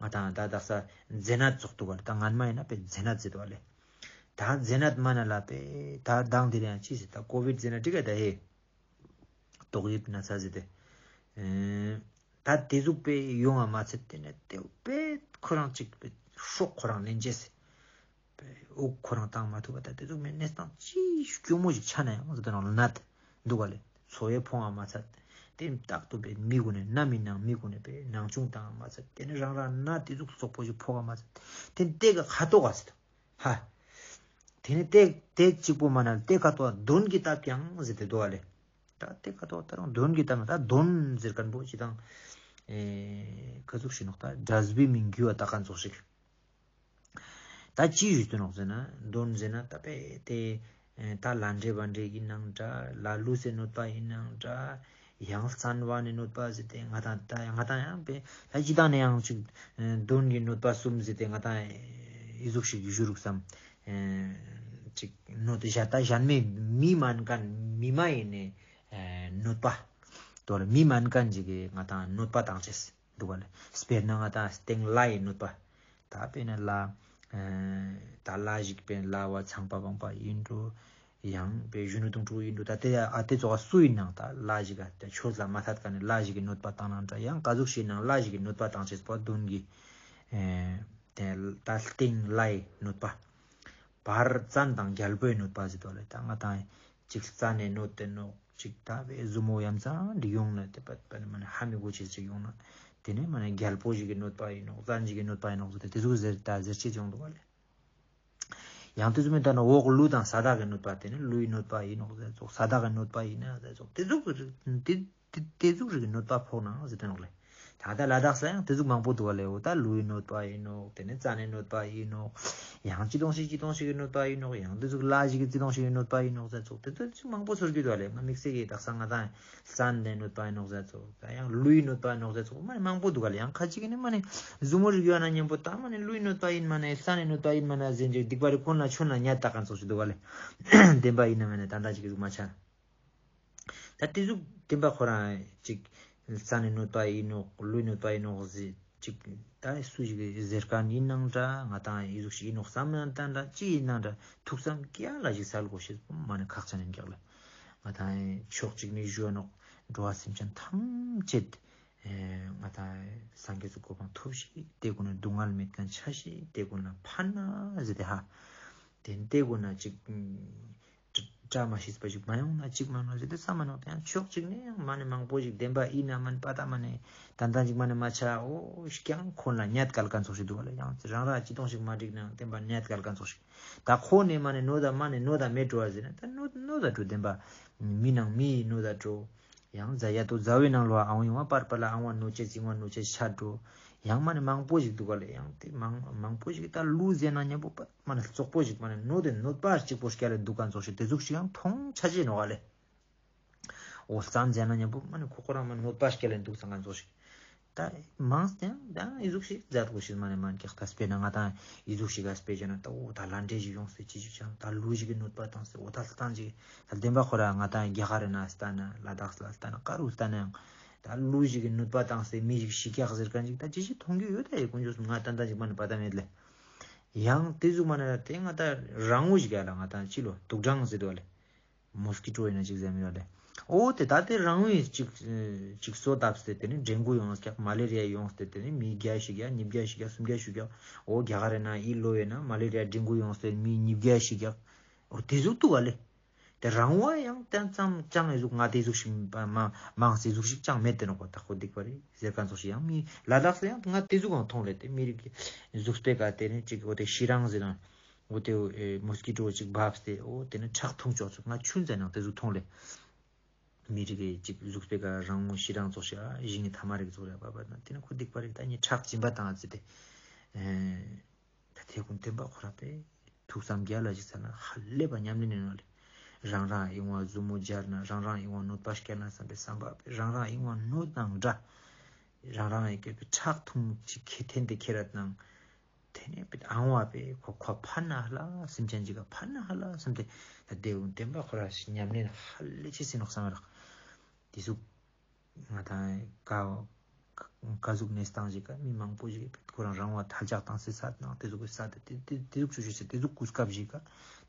ང་དང་ད་དག་ས་མཛེ་ནད་ཙོགས་འདུག་ག་ལེ། ད་ངན་མ་ཡིན་ན་པེ་མཛེ་ནད་ཟེར་འདུག་ག་ལེ། ད་མཛེ་ནད་མ་ན་ལ་པེ་ད་དང་དེ་རིང་ཅི་ཟེར་ད་ཀོ་བིད་ཟེར་ན་འགྲིག་ག་ད་ཧེ། ཏོག་དབྱིབས་ན་ཚ་ཟེར་ཏེ། ཨེ་ད་དེ་ཟུག་པེ་ཡོང་བ་མ་ཚད་དེ་ནས་དེ་པེ་ཁོ་རང་ཅིག་པེ་སྲོག་ཁོ་རང་ལེན་ཅེས་ཟེར། པེ་དབུགས་ཁོ་རང་བཏང་མ་ཐུབ་པ་ད་དེ་ཟུག་མེད་གནས་སྟངས་ཅི་སྐྱོ་མོ་ཞིག་ཆ་ན་ཡང་ཟེར་ཏེ་ནང་ལ་ནད་འདུག་ག་ལེ། འཚོ་བའི་ཕོངས་བ་མ་ཚད། དེ་རྟག་ཏུ་པེ་མི་གུན་ནི་ནམ་མི་ནང་མི་གུན་ནི་པེ་ནང་ཆུང་བཏང་མ་ཚད། དེ་ནི་རང་རང་ན་དེ་ཟུག་རྩོག་པོ་ཞིག་ཕོག་ག་མ་ཚད། དེ་ནི་དེ་ག་ཁ་ཏོག་ག་ཚད། ཧ། དེ་ནི་དེ་དེ་གཅིག་པོ་མ་ན་དེ་ཁ་ཏོག་ག་གདོན་གྱིས་བཏབ་ཀྱང་ཟེར་ཏེ་འདུག་ག་ལེ། ད་དེ་ཁ་ཏོག་ག་ད་རང་གདོན་གྱིས་བཏབ་ན་ད་གདོན་ཟེར་མཁན་པོ་ཅི་དང་། ཨེ་ག་ཟུག་ཞིག་ནོག་ད་འབྲས་བུའི་མིང་རྒྱུ་བ་བཏགས་མཁན་ཙོགས་ཤིག་ད་ཅི་ཞུ་དུ་ནོག་ཟེར་ན་གདོན་ཟེར་ན་ད་པེ་དེ་ཨེ་ད་ལྷ་འདྲེ་བ་འདྲེ་ཡིན་ནང་འདྲ། ལྷ་ལུས་སི་གནོད་པ་ཡིན་ནང་འདྲ། ཡང་ལྷ་བཙན་བ་ནི་གནོད་པ་ཟེར་ཏེ་ང་དང་ད་ང་དང་ཡང་པེ་ད་ཅི་དང་ནི་ཡང་ཅིག་ཨེ་གདོན་གྱི་གནོད་པ་གསུམ་ཟེར་ཏེ་ང་དང་ཨེ་ཨི་ཟུག་ཞིག་ཞུ་རུག་བསམ། ཨེ་ཅིག་གནོད་དེ་ཞ་ད་གཞན་མི་མི་མན་མཁན་མི་མ་ཡིན་ནི་ཨེ་གནོད་པ། དོ་ལ་མི་མན་མཁན་ཅིག་གི་ང་དང་གནོད་པ་བཏང་ཅེས། འདུག་ག་ལེ། དཔེར་ན་ང་དང་སྟེང་ལྷ་ཡི་གནོད་པ། ད་དཔེར་ན་ལྷ། ཨེ་ད་ལྷ་ཞིག་དཔེར་ན་ལྷ་བ་ཚངས་པ་དབང་པོ་ཡིན་འགྲོ། ཡང་དཔེ་གཞོན་ནུ་དོན་གྲུབ་ཡིན་འགྲོ། ད་དེ་ཨ་དེ་ཙོགས་སུ་ཡིན་ནང་ད་ལྷ་ཞིག་ག་དེ་ཆོས་ལ་མ་ཐད་མཁན་ནི་ལྷ་ཞིག་གི་གནོད་པ་བཏང་ནང་འདྲ། ཡང་ག་ཟུག་ཞིག་ནང་ལྷ་ཞིག་གི་གནོད་པ་བཏང་ཅེས་པོ་གདོན་གྱི། ཨེ་དེ་ད་སྟེང་ལྷ་ཡི་གནོད་པ། བར་བཙན་དང་རྒྱལ་པོའི་གནོད་པ་ཟེར་དོ་ལེ། ད་ང་དང་ཅིག་བཙན་ནི་གནོད་དེ་ནོག་ཅིག་ད་བེ་ཟུ་མོ་ཡ་མཚན་འདི་ཡོང་ན་དེ་པད་པད་མ་ནི་ཧ་མི་གོ་ཅེས་ཅིག་ཡོང་ན། དེ་ནི་མ་ནི་རྒྱལ་པོ་ཞིག་གི་གནོད་པ་ཡིན་ནོག་བཙན་ཞིག་གི་གནོད་པ་ཡིན་ནོག་ཟེར་ཏེ་དེ་ཟུག་ཟེར་ད་ཟེར་ཅེས་ཡོང་འདུག་ག་ལེ། ཡང་དེ་ཟུག་མིན་ད་ན་འོག་ཀླུ་དང་ས་བདག་གི་གནོད་པ་དེ་ནི་ཀླུའི་གནོད་པ་ཡིན་ནོག་ཟེར་ཙོགས། ས་བདག་གི་གནོད་པ་ཡིན་ན་ཟེར་ཙོགས། དེ་ཟུག་དེ་དེ་དེ་ཟུག་རིགས་ཀྱི་གནོད་པ་ཕོག་ནའང་ཟེར་ཏེ་ནོག་ལེ། ད་ལྟ་ལ་དྭགས་ལ་ཡང་དེ་ཟུག་མང་པོ་འདུག་ག་ལེ། འོ་ད་ཀླུའི་གནོད་པ་ཡིན་ནོག་དེ་ནི་བཙན་ནི་གནོད་པ་ཡིན་ནོག་ཡང་ཅི་དོང་ཞིག་ཅི་དོང་ཞིག་གི་གནོད་པ་ཡིན་ནོག་ཡང་དེ་ཟུག་ལྷ་ཞིག་གི་ཅི་དོང་ཞིག་གི་གནོད་པ་ཡིན་ནོག་ཟེར་ཙོགས། དེ་ཚོ་ཅི་མང་པོ་ཟེར་གྱི་འདུག་ག་ལེ། ང་དམིགས་བསལ་གྱི་དག་ས་ང་དང་བཙན་ནི་གནོད་པ་ཡིན་ནོག་ཟེར་ཙོགས། ད་ཡང་ཀླུའི་གནོད་པ་ཡིན་ནོག་ཟེར་ཙོགས། མ་ནི་མང་པོ་འདུག་ག་ལེ། ཡང་ཁ་ཅིག་གི་ནི་མ་ནི་ཟུ་མོ་རིགས་ཡོད་ན་མཉམ་པོ་ད་མ་ནི་ཀླུའི་གནོད་པ་ཡིན་མ་ནི་བཙན་ནི་གནོད་པ་ཡིན་མ་ནི་ཟེར་ཅིག་སྡིག་པ་རིགས་ཁོང་ལ་ཆོས་ན་ཉན་ད་མཁན་ཙོགས་ཤིག་འདུག་ག་ལེ། བདེན་པ་ཡིན་ན་མ་ནི་ད་ལྟ་ཅིག་གི་ཟུག་མ་ཆ། ད་དེ་ཟུག་བདེན་པ་ཁོ་རང་ཅིག་བཙན་ནི་གནོད་པ་ཡིན་ནོག་ཀླུའི་གནོད་པ་ཡིན་ནོག་ཟེར་ཅིག་ད་སུ་ཞིག་གི་ཟེར་མཁན་ཡིན་ནང་འདྲ། ང་དང་ཨི་ཟུག་ཞིག་ཡིན་ནོག་བསམ་ན་ད་འདྲ་ཅི་ཡིན་ནང་འདྲ་ཐུགས་བསམ་སྐྱ་ལ་ཞིག་སལ་དགོས་ཤེས་མ་ནི་ཁག་ཅན་ཡིན་ཀྱག་ལེ། ང་དང་ཕྱོགས་གཅིག་ནས་ཞུ་ནོག་འགྲོ་བ་སེམས་ཅན་ཐམས་ཅད་ཨེ་ང་དང་སངས་རྒྱས་སི་གོ་འཕང་ཐོབ་ཤིག་དེ་ཀུན་ན་སྡུག་བསྔལ་མེད་མཁན་ཆ་ཤིག་དེ་ཀུན་ན་ཕན་ན་ཟེར་ཏེ་ཧ། དེ་དེ་ཀུན་ན་ཅིག་བཀྲ་མ་ཤིས་པ་ཞིག་མ་ཡོང་ན་ཅིག་མ་ནོག་ཟེར་ཏེ་བསམ་མ་ནོག་དེ་ཡང་ཕྱོགས་གཅིག་ནས་ཡང་མ་ནི་མང་པོ་ཞིག་བདེན་པ་ཡིན་ན་མ་ནི་པ་ད་མ་ནི་ཏན་ཏན་ཅིག་མ་ནི་མ་ཆ། འོ་ཀྱང་ཁོང་ལ་ཉེས་སྐལ་མཁན་ཙོགས་ཤིག་འདུག་ག་ལེ། ཡང་རང་ར་ཅི་དོང་ཞིག་མ་འགྲིག་ན་བདེན་པ་ཉེས་སྐལ་མཁན་ཙོགས་ཤིག་ད་ཁོ་ནས་མ་ནི་གནོད་ད་མ་ནི་གནོད་ད་མེད་འགྲོ་བ་ཟེར་ན་ད་གནོད་གནོད་ད་འགྲོ། བདེན་པ་མི་ནང་མི་གནོད་ད་འགྲོ། ཡང་ཛ་ཡ་ཏོ་ཛ་བའི་ནང་ལོ་ཨ་ཡོང་བ་པར་པ་ལ་ཨ་བ་གནོད་ཅེས་ཅིང་བ་གནོད་ཅེས་ཆ་འགྲོ། ཡང་མ་ནི་མང་པོ་ཞིག་འདུག་ག་ལེ། ཡང་དེ་མང་མང་པོ་ཞིག་ད་ལུས་ཟེར་ན་མཉམ་པོ་པ་མ་ནི་རྩོག་པོ་ཞིག་མ་ནི་གནོད་དེ་གནོད་པ་གཅིག་པོ་སྐྱལ་ལེ་འདུག་མཁན་ཙོགས་ཤིག་དེ་ཟུག་ཞིག་ཡང་མཐོང་ཆ་ཅེས་ནོག་ག་ལེ། འོ་བཙན་ཟེར་ན་མཉམ་པོ་མ་ནི་ཁོ་ཁོ་རང་མ་ནི་གནོད་པ་སྐྱལ་ལེ་འདུག་མཁན་ཙོགས་ཤིག་ད་མང་སྟེ་ཡང་ད་ཡང་ཨི་ཟུག་ཞིག་མཛད་དགོས་ཤེས་མ་ནི་མན་ཀྱག་ད་དཔེར་ན་ང་དང་ཨི་ཟུག་ཞིག་ག་དཔེ་བྱས་ན་ད་འོ་ད་ལྷ་འདྲེ་ཞིག་ཡོངས་ཏེ་ཅི་ཞིག་ཅང་ད་ལུས་ཞིག་གི་གནོད་པ་བཏང་སྟེ་འོ་ད་ལྟ་ཅིག་ད་བདེན་པ་ཁོ་ར་ང་དང་རྒྱ་གར་རི་ན་ལྟ་ན་ལ་དྭགས་ལ་ལྟ་ན་ག་རུ་ལྟ་ན་ཡང་ད་ལུས་ཞིག་གི་གནོད་པ་བཏང་སྟེ་མི་ཞིག་ཤི་ཀྱག་ཟེར་མཁན་ཅིག་ད་ཅི་ཞིག་མཐོང་རྒྱུ་ཡོད། ད་ཡི་ཀུན་སྤྱོད་ང་ད་ལྟ་ཅིག་མ་ནི་པ་ད་མེད་ལེ། ཡང་དེ་ཟུག་མ་ནི་དེ་ང་ད་རང་འུ་ཞིག་ཡ་ལ་ང་ད་ཅི་ལོ་དུག་སྦྲང་ཟེར་དོ་ལེ། མོས་ཀི་ཊོ་ཡིན་ན་ཅིག་ཟེར་མི་ར་ལེ། འོ་དེ་ད་དེ་རང་འུ་ཅིག་ཅིག་སོ་བཏབ་སྟེ་དེ་ནི་ཌེང་གུ་ཡོངས་ཀྱག་མ་ལེ་རི་ཡ་ཡོངས་ཏེ་དེ་ནི་མི་བརྒྱ་ཞིག་ཡ་ཉིས་བརྒྱ་ཞིག་ཡ་སུམ་བརྒྱ་ཞིག་ཡ། འོ་རྒྱ་གར་རི་ན་ཨི་ལོ་ཡོད་ན་མ་ལེ་རི་ཡ་ཌེང་གུ་ཡོངས་ཏེ་མི་ཉིས་བརྒྱ་ཞིག་ཡ། འོ་དེ་ཟུག་འདུག་ག་ལེ། དེ་རང་བ་ཡང་ཏན་ཙམ་ཅང་ཨི་ཟུག་ང་དེ་ཟུག་ཞིག་མ་མང་སེ་ཟུག་ཞིག་ཅང་མེད་དེ་ནོག་པ། ད་ཁོ་སྡིག་པ་རེད་ཟེར་མཁན་ཙོགས་ཤིག་ཡང་མི་ལ་དྭགས་ལ་ཡང་ང་དེ་ཟུག་གང་མཐོང་ལེ། དེ་མི་རིགས་ཀྱི་གཟུགས་པོའི་ཀ་དེ་ནི་ཅིག་འོ་དེ་ཤི་རང་ཟེར་ན། འོ་དེ་མོས་ཀི་ཊོ་ཅིག་བབས་ཏེ་འོ་དེ་ནི་ཁྲག་འཐུང་ཆོག་ཆོག་ང་ཆུན་ཙམ་ནང་དེ་ཟུག་མཐོང་ལེ། མི་རིགས་ཀྱི་ཅིག་གཟུགས་པོའི་ཀ་རང་མོ་ཤི་རང་ཙོགས་ཤིག་ཨ་ཞིང་གི་ཐ་མ་རིགས་ཙོགས་རེད་པ་པ་ན་དེ་ནི་ཁོ་སྡིག་པ་རེད། ད་ནི་ཁྲག་སྦྱིན་པ་བཏང་ཨ་ཙི་དེ། ད་དེ་ཀུན་བདེན་པ་ཁོ་རང་པས་ཐུགས་བསམ་རྒྱ་ལ་ཞིག་ཚར་ན་ཧ་ལས་པ་ཉམས་ལེན་ནས་ནོ་ལེ། རང་རང་ཨིན་བ་ཟུ་མོ་སྦྱར་ན་རང་རང་ཨིན་བ་གནོད་པ་སྐྱལ་ན་བསམ་པའི་བསམ་པ་པས་རང་རང་ཨིན་བ་གནོད་ནང་འདྲ། རང་རང་ཨིན་ཁྱེར་པའི་ཁྲག་འཐུང་ཅིག་ཁེ་ཐེན་དེ་ཁྱེར་ར་ནང་། དེ་ནས་པས་ཨང་བ་པས་ཁོ་ཁོ་ཕན་ན་ཧ་ལ་སེམས་ཅན་ཅིག་ག་ཕན་ན་ཧ་ལ་བསམ་སྟེ་ད་དེ་ཀུན་བདེན་པ་ཁོ་རང་ཞིག་ཉམས་ལེན་ཧ་ལས་ཆེ་སེ་ནོག་བསམ་རག་དེ་ཟུག་ང་དང་ཀ་ཀ་ཟུག་གནས་སྟངས་ཤིག་ག་མི་མང་པོ་ཞིག་ཁོ་རང་རང་བ་ཐལ་ལྕག་བཏང་སེ་ས་ནང་དེ་ཟུག་གི་ས་དེ་དེ་དེ་ཟུག་ཆུ་ཆུ་སེ་དེ་ཟུག་གུས་སྐབས་ཤིག་ག་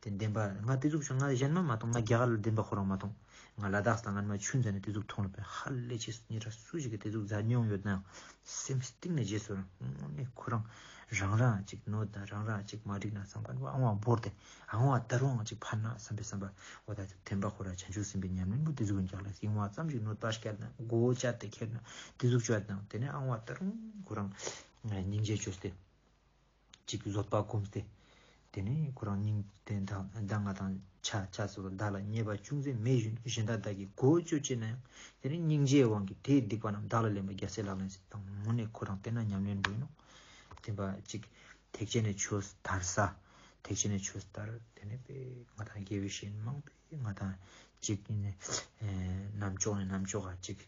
དེ་བདེན་པ་ང་དེ་ཟུག་ཆུ་ང་གཞན་མ་མ་མཐོང་། ང་རྒྱ་གར་ལ་བདེན་པ་ཁོ་རང་མ་མཐོང་། ང་ལ་དྭགས་ལ་ང་མ་ཆུན་ཙམ་ནས་དེ་ཟུག་མཐོང་ལ་པས་ཧ་ལས་ཆེ་སུ་ཉེ་ར་སུ་ཞིག་གི་དེ་ཟུག་མཛད་མྱོང་ཡོད་ན་ཡང་སེམས་གཏིང་ནས་རྗེས་སུ་རང་ངོ་ནས་ཁོ་རང་ རང་རང་ཅིག་གནོད་ན་རང་རང་ཅིག་མ་འགྲིག་ན་བསམ་ཁན་པོ་ཨང་བ་བོར་ཏེ་ཨང་བ་ད་རུང་ཅིག་ཕན་ན་བསམ་པའི་བསམ་པ་འོ་ད་དེན་པ་ཁོ་རང་བྱང་ཆུབ་སེམས་དཔའི་ཉམས་ལེན་པོ་དེ་ཟུག་ཡིན་ཀྱག་ལེ། ཡིན་བ་ཙམ་ཞིག་གནོད་པ་བསྐྱལ་ན་མགོ་བོ་བཅད་དེ་ཁྱེར་ན་དེ་ཟུག་བཅོས་དང་དེ་ནས་ཨང་བ་ད་རུང་ཁོ་རང་སྙིང་རྗེ་བཅོས་ཏེ་ཅིག་བཟོད་པ་སྒོམས་ཏེ། དེ་ནས་ཁོ་རང་སྙིང་དེ་དང་ད་ང་དང་ཆ་ཆ་སོ་སོ་བདག་ལ་ཉེས་པ་ཅུང་ཟད་མེད་བཞིན་གཞན་དག་བདག་གིས་གོ་ཅོ་ཅེ་ན་ཡང་དེ་ནས་སྙིང་རྗེའི་དབང་གིས་དེའི་སྡིག་པ་རྣམས་བདག་ལ་ལེན་པ་རྒྱལ་སྲས་ལག་ལེན་ཞེས་དང་དངོས་གནས་ཁོ་རང་དེ་ན་ཉམས་ལེན་པོ་ཡིན་ནོ། དེན་པ་ཅིག་ཐེག་ཆེན་ནི་ཆོས་དར་ས། ཐེག་ཆེན་ནི་ཆོས་དར་དེ་ནས་པའི་ང་དང་དགེ་བའི་བཤེས་གཉེན་མང་པོས་ང་དང་ཅིག་ཡིན་ནས་ནམ་ཅོག་ནས་ནམ་ཅོག་ག་ཅིག་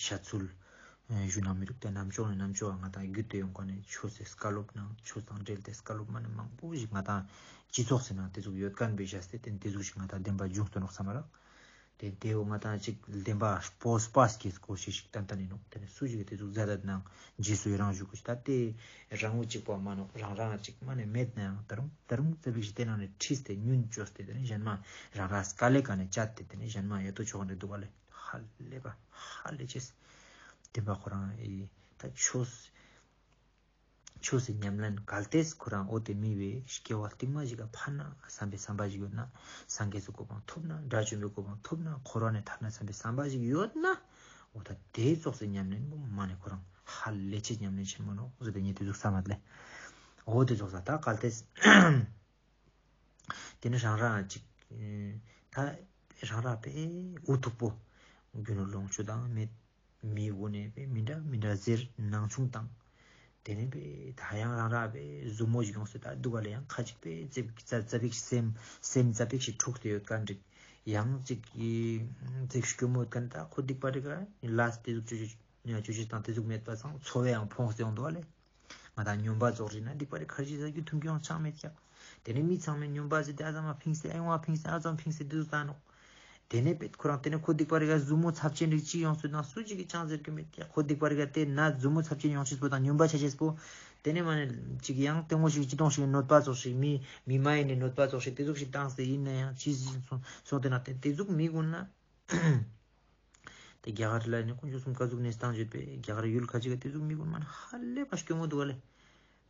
ཤ་ཚུལ་ཞུ་ན་མི་རུག་སྟེ་ནམ་ཅོག་ནས་ནམ་ཅོག་ང་དང་རྒྱུད་དེ་ཡོང་གོ་ནས་ཆོས་སི་བཀའ་སློབ་ནང་ཆོས་དང་འབྲེལ་ཏེ་བཀའ་སློབ་མ་ནས་མང་པོ་ཞིག་ང་དང་སྤྱི་ཚོགས་སི་ནང་དེ་ཟུག་ཡོད་ཁན་པའི་བཞག་སྟེ་དེ་དེ་ཟུག་ཞིག་ང་དང་བདེན་པ་འབྱུང་སྟོན་ནོག་བསམ་མ་རག་དེ་དེའོ་ང་དང་ཅིག་བདེན་པ་སྤོས་པ་སྐྱེས་སྐོར་ཞིག་ཞིག་ཏན་ཏན་ཡིན་ནོག་དེ་ནས་སུ་ཞིག་གི་དེ་ཟུག་མཛད་དད་ནང་རྗེས་སུ་ཡི་རང་ཞུ་དགོས་ཤིག་ད་དེ་རང་ངོ་གཅིག་པོ་མ་ནོག་རང་རང་གཅིག་མ་ནས་མེད་ན་ཡང་ད་རུང་ད་རུང་ཙ་པིག་ཞིག་དེ་ནང་ནས་ཁྲིས་ཏེ་ཉུན་བཅོས་ཏེ་དེ་ནས་གཞན་མ་རང་རང་དཀའ་ལས་ཀ་ནས་བཅད་དེ་དེ་ནས་གཞན་མ་ཡ་ཏོ་ཆོག་ནས་འདུག་ག་ལེ། ཧ་ལས་པ་ཧ་ལས་ཅེས། དེན་པ་ཁོ་རང་ཨི་ད་ཆོས་ཆོས་སི་ཉམས་ལེན་གལ་ཏེ་ཁོ་རང་འོ་དེ་མི་བའི་སྐྱེ་བ་རྟིང་མ་ཞིག་ག་ཕན་ན་བསམ་པའི་བསམ་པ་ཞིག་ཡོད་ན་སངས་རྒྱས་སི་གོ་འཕང་ཐོབ་ན་དགྲ་བཅོམ་པའི་གོ་འཕང་ཐོབ་ན་འཁོར་བ་ནས་ཐར་ན་བསམ་པའི་བསམ་པ་ཞིག་ཡོད་ན་འོ་ད་དེ་ཙོགས་སི་ཉམས་ལེན་པོ་མ་ནས་ཁོ་རང་ཧ་ལས་ཅེས་ཉམས་ལེན་ཆེན་མོ་ནོག་ཟེར་ཏེ་ངས་དེ་ཟུག་བསམ་མ་ལེ། འོ་དེ་ཙོགས་ས་ད་གལ་ཏེ། དེ་ནི་རང་རང་ཅིག་ད་རང་རང་པའི་འུ་ཐུག་པོ་རྒྱུ་ནོར་ལོངས་སྤྱོད་དང་མེད་མི་དགོས་ནས་པའི་མི་འདྲ་མི་འདྲ་ཟེར་ནང་ཆུང་དང་། དེ་ནས་པའི་ད་ཡང་རང་རང་པའི་ཟུ་མོ་ཞིག་ཡོང་སྲིད་ད་འདུག་ག་ལེ། ཡང་ཁ་ཅིག་པའི་ཙ་ཙ་པིག་སེམས་སེམས་ཙ་པིག་ཞིག་འཁྲུགས་ཏེ་ཡོད་ཀ་འགྲིག་ཡང་ཅིག་གི་ཙིག་སྐྱོ་མོ་ཡོད་ཀ་ད་ཁོ་སྡིག་པ་རིག་ག་ལས་དེ་ཟུག་ཅོ་ཅོ་ཅོ་ཅོ་དང་དེ་ཟུག་མེད་པ་སང་འཚོ་བའི་ཡང་ཕོངས་ཏེ་ཡོང་འདུག་ག་ལེ། ང་དང་སྨྱོན་པ་ཙོགས་རིག་ན་སྡིག་པ་རིག་ཁར་ཅི་ཟ་རྒྱུ་ཐུམ་རྒྱུ་ཡང་ཅང་མེད་ཀྱག་དེ་ནས་མི་ཚང་མས་སྨྱོན་པ་ཟེར་ཏེ་ཨ་ཙམ་མ་ཕིངས་ཏེ་ཨ་ཡོང་བ་ཕིངས་ཏེ་ཨ་ཙམ་ཕིངས་ཏེ་དེ་ཟུག་ད་ནོག་དེ་ནས་པེད་ཁོ་རང་དེ་ནས་ཁོ་སྡིག་པ་རིག་ག་ཟུ་མོ་ཚབས་ཆེན་རིག་ཅི་ཡོང་སྲིད་ན་སུ་ཅིག་གི་ཅང་ཟེར་གི་མེད་ཀྱག་ཁོ་སྡིག་པ་རིག་ག་དེ་ན་ཟུ་མོ་ཚབས་ཆེན་ཡོང་ཅེས་པོ་དང་སྨྱོན་པ་ཆ་ཅེས་པོ། དེ་ནས་མ་ནས་ཅིག་ཡང་དེ་ངོ་ཞིག་ཅི་དོང་ཞིག་གནོད་པ་ཙོགས་ཤིག་མི་མི་མ་ཡིན་ནས་གནོད་པ་ཙོགས་ཤིག་དེ་ཟུག་ཞིག་བཏང་སྟེ་ཡིན་ན་ཡང་ཅི་ཟིན་སོང་སོང་དེ་ན་དེ་དེ་ཟུག་མི་དགོས་ན། དེ་རྒྱ་གར་ལ་ནི་དཀོན་མཆོག་གསུམ་ཀ་ཟུག་གནས་སྟངས་བརྗོད་པས་རྒྱ་གར་ཡུལ་ཁ་ཅིག་ག་དེ་ཟུག་མི་དགོས་མ་ན་ཧ་ལས་པ་སྐྱོ་མོ་འདུག་ག་ལེ།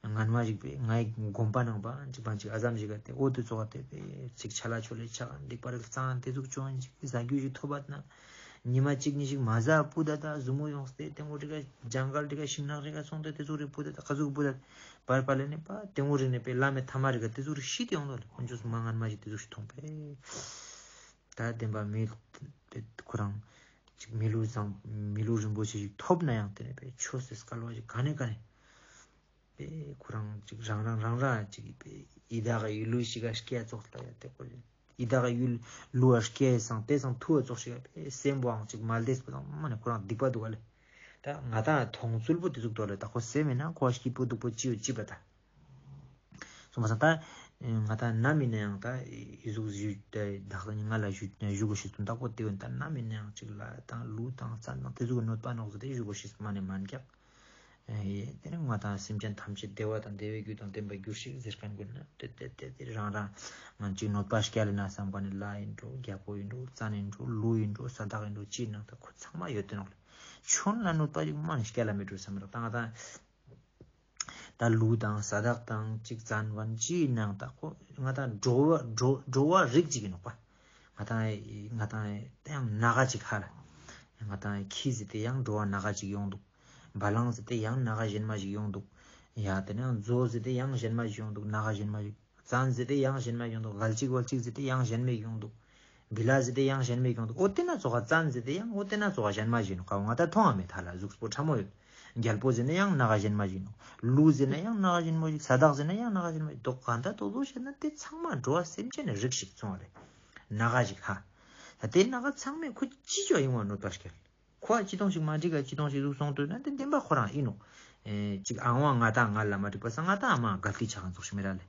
སྔན་མ་ཞིག་པས་ངའི་དགོན་པ་ནང་པ་ཅིག་པ་ཅིག་ཨ་ཙམ་ཞིག་ག་དེ་འོ་དེ་ཙོགས་དེ་པས་ཅིག་ཆ་ལ་ཆོ་ལེ་ཆ་ག་འདིག་པ་རེ་གཙང་དེ་ཟུག་ཅོ་ཨིན་ཅིག་ཟ་རྒྱུ་ཞིག་ཐོབ་པ་ན་ཉི་མ་གཅིག་གཉིས་ཞིག་མ་ཟ་བུ་ད་ད་ཟུ་མོ་ཡོངས་ཏེ་དེ་ངོ་རིག་ག་ཇང་གལ་རིག་ག་ཤིང་ནགས་རིག་ག་སོང་སྟེ་དེ་ཟུག་རིག་བུ་ད་ད་ཀ་ཟུག་བུ་ད་པར་པ་ལེ་ནི་པ་དེ་ངོ་རིག་ནི་པས་བླ་མེད་ཐ་མ་རིག་ག་དེ་ཟུག་རིག་ཤི་དེ་ཡོང་དོ་ལེ། དཀོན་མཆོག་གསུམ་མ་སྔན་མ་ཞིག་དེ་ཟུག་ཞིག་མཐོང་པས། ད་བདེན་པ་མི་ཁོ་རང་ཅིག་མི་ལུས་བཟང་མི་ལུས་རིན་པོ་ཆེ་ཞིག་ཐོབ་ན་ཡང་དེ་ནས་པའི་ཆོས་སི་སྐལ་བ་ཞིག་ག་ནས་ག་ནས་པའི་ཁོ་རང་ཅིག་རང་རང་རང་རང་ཅིག་པའི་ཡི་དྭགས་ཡི་ལུས་ཞིག་ག་སྐྱེ་ཙོགས་ལ་ཡ་དེ་ཁོ་ཡི་དྭགས་ཡི་ལུས་ལ་སྐྱེ་སང་དེ་སང་ཐུ་བ་ཙོགས་ཤིག་པའི་སེམས་པོའང་ཅིག་མ་བདེ་སྤོ་དང་མ་ནས་ཁོ་རང་སྡིག་པ་འདུག་ག་ལེ། ད་ང་དང་མཐོང་ཚུལ་པོ་དེ་ཟུག་འདུག་ལེ། ད་ཁོ་སེམས་མེད་ན་ཁོ་སྐྱིད་པོ་སྡུག་པོ་ཅི་ཡོད་ཅི་པ་ད། སོང་པ་སང་ད་ང་དང་ནམ་ཡིན་ན་ཡང་ད་ཨི་ཟུག་ཞུ་ད་བདག་ཉིད་ང་ལ་ཞུ་ཞུ་དགོས་ཤེས་སུ་ད་ཁོ་དེ་ཡོད་ད་ནམ་ཡིན་ན་ཡང་ཅིག་ལ་དང་ལུས་དང་རྩ་དང་དེ་ཟུག་གི་གནོད་པ་ནོག་ཟེར་ཏེ་ཞུ་དགོས་ཤེས་མ་ནས་མན་ཀྱག་ཨེ་དེ་ནི་ང་དང་སེམས་ཅན་ཐམས་ཅད་བདེ་བ་དང་བདེ་བའི་རྒྱུ་དང་ལྡན་པར་གྱུར་ཅིག་ཟེར་མཁན་ཀུན་ན་དེ་དེ་དེ་དེ་རང་རང་ང་ཅིག་གནོད་པ་སྐྱལ་ན་བསམ་མཁན་ནི་ལྷ་ཡིན་འགྲོ་རྒྱལ་པོ་ཡིན་འགྲོ་བཙན་ཡིན་འགྲོ་ཀླུ་ཡིན་འགྲོ་ས་བདག་ཡིན་འགྲོ་ཅི་ཡིན་ནང་ད་ཁོ་ཚང་མ་ཡོད་དེ་ནོག་ལེ། ཁྱོད་ལ་གནོད་པ་ཅིག་མ་ནི་སྐྱལ་ལ་མི་འགྲོ་བསམ་ར་ད་ང་དང་། ད་ཀླུ་དང་ས་བདག་དང་ཅིག་བཙན་པོ་ཅི་ཡིན་ནང་ད་ཁོ་ང་དང་འགྲོ་བ་འགྲོ་འགྲོ་བ་རིགས་ཅིག་ཡིན་ནོག་པ། ང་དང་ང་དང་ཡང་ནག་ཅིག་ཧ་ལ། ང་དང་ཁྱི་ཟེར་ཏེ་ཡང་འགྲོ་བ་ནག་ཅིག་ཡོང་འདུག་བ་ལང་ཟེར་ཏེ་ཡང་ནག་གཞན་མ་ཞིག་ཡོང་འདུག་ཡ་དེ་ནས་མཛོ་ཟེར་ཏེ་ཡང་གཞན་མ་ཞིག་ཡོང་འདུག་ནག་གཞན་མ་ཞིག་བཙན་ཟེར་ཏེ་ཡང་གཞན་མ་ཞིག་ཡོང་འདུག་གལ་ཅིག་བལ་ཅིག་ཟེར་ཏེ་ཡང་གཞན་མ་ཞིག་ཡོང་འདུག་བི་ལ་ཟེར་ཏེ་ཡང་གཞན་མ་ཞིག་ཡོང་འདུག་འོ་དེ་ན་ཙོགས་བཙན་ཟེར་ཏེ་ཡང་འོ་དེ་ན་ཙོགས་གཞན་མ་ཞིག་ཡིན་ནོག་ང་ད་མཐོང་བ་མེད་ཐ་ལ་གཟུགས་པོ་ཕྲ་མོ་ཡོད། རྒྱལ་པོ་ཟེར་ན་ཡང་ནག་གཞན་མ་ཞིག་ཡིན་ནོག་ཀླུ་ཟེར་ན་ཡང་ནག་གཞན་མ་ཞིག་ས་བདག་ཟེར་ན་ཡང་ནག་གཞན་མ་ཞིག་དོ་གང་ད་དོ་དོ་བྱས་ན་དེ་ཚང་མ་འགྲོ་བ་སེམས་ཅན་ནི་རིགས་ཤིག་སོང་བ་རེད། ནག་ཞིག་ཧ། ད་དེ་ནག་ཚང་མས་ཁོ་ཅི་ཅོ་ཡིན་བ་གནོད་པ་སྐྱལ། ཁོ་ཅི་དོང་ཞིག་མ་འགྲིག་ག་ཅི་དོང་ཞིག་ཟུག་སོང་དུས་ན་དེ་བདེན་པ་ཁོ་རང་ཡིན་ནོག་ཨེ་ཅིག་ཨང་བ་ང་དང་ང་ལ་མ་འགྲིག་པ་ས་ང་དང་ཨ་མ་གལ་ཏེ་ཆ་གང་ཙོགས་ཤིག་མི་ར་ལེ།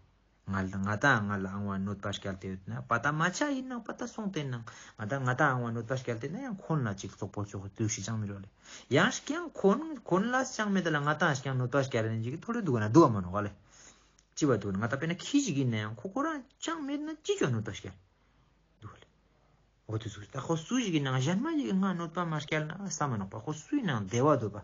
ང་ལ་ང་དང་ང་ལ་ཨང་བ་གནོད་པ་སྐྱལ་ཏེ་ཡོད་ན་པ་ད་མ་ཆ་ཡིན་ནང་པ་ད་སོང་སྟེ་ནང་ང་དང་ང་དང་ཨང་བ་གནོད་པ་སྐྱལ་ཏེ་ན་ཡང་ཁོང་ལ་ཅིག་རྩོག་པོ་ཆོག་དུས་ཤིག་ཅང་མི་རོ་ལེ། ཡང་ཤིག་ཡང་ཁོང་ཁོང་ལ་ཅང་མེད་ད་ལ་ང་དང་ཤིག་ཡང་གནོད་པ་སྐྱལ་ནས་ཅིག་ཐོ་རེ་འདུག་ན་འདུག་ཨ་མ་ནོག་ལེ། ཅི་བ་འདུག་ན་ང་དང་དཔེར་ན་ཁྱི་ཞིག་ཡིན་ན་ཡང་ཁོ་ཁོ་རང་ཅང་མེད་ན་ཅི་ཅོ་གནོད་པ་སྐྱལ་འདུག་ལེ། འོ་དེ་ཟུག་ད་ཁོ་སུ་ཞིག་ཡིན་ན་གཞན་མ་ཞིག་ང་གནོད་པ་མ་སྐྱལ་ན་བསམ་མ་ནོག་པ། ཁོ་སུ་ཡིན་ན་བདེ་བ་འདོད་པ།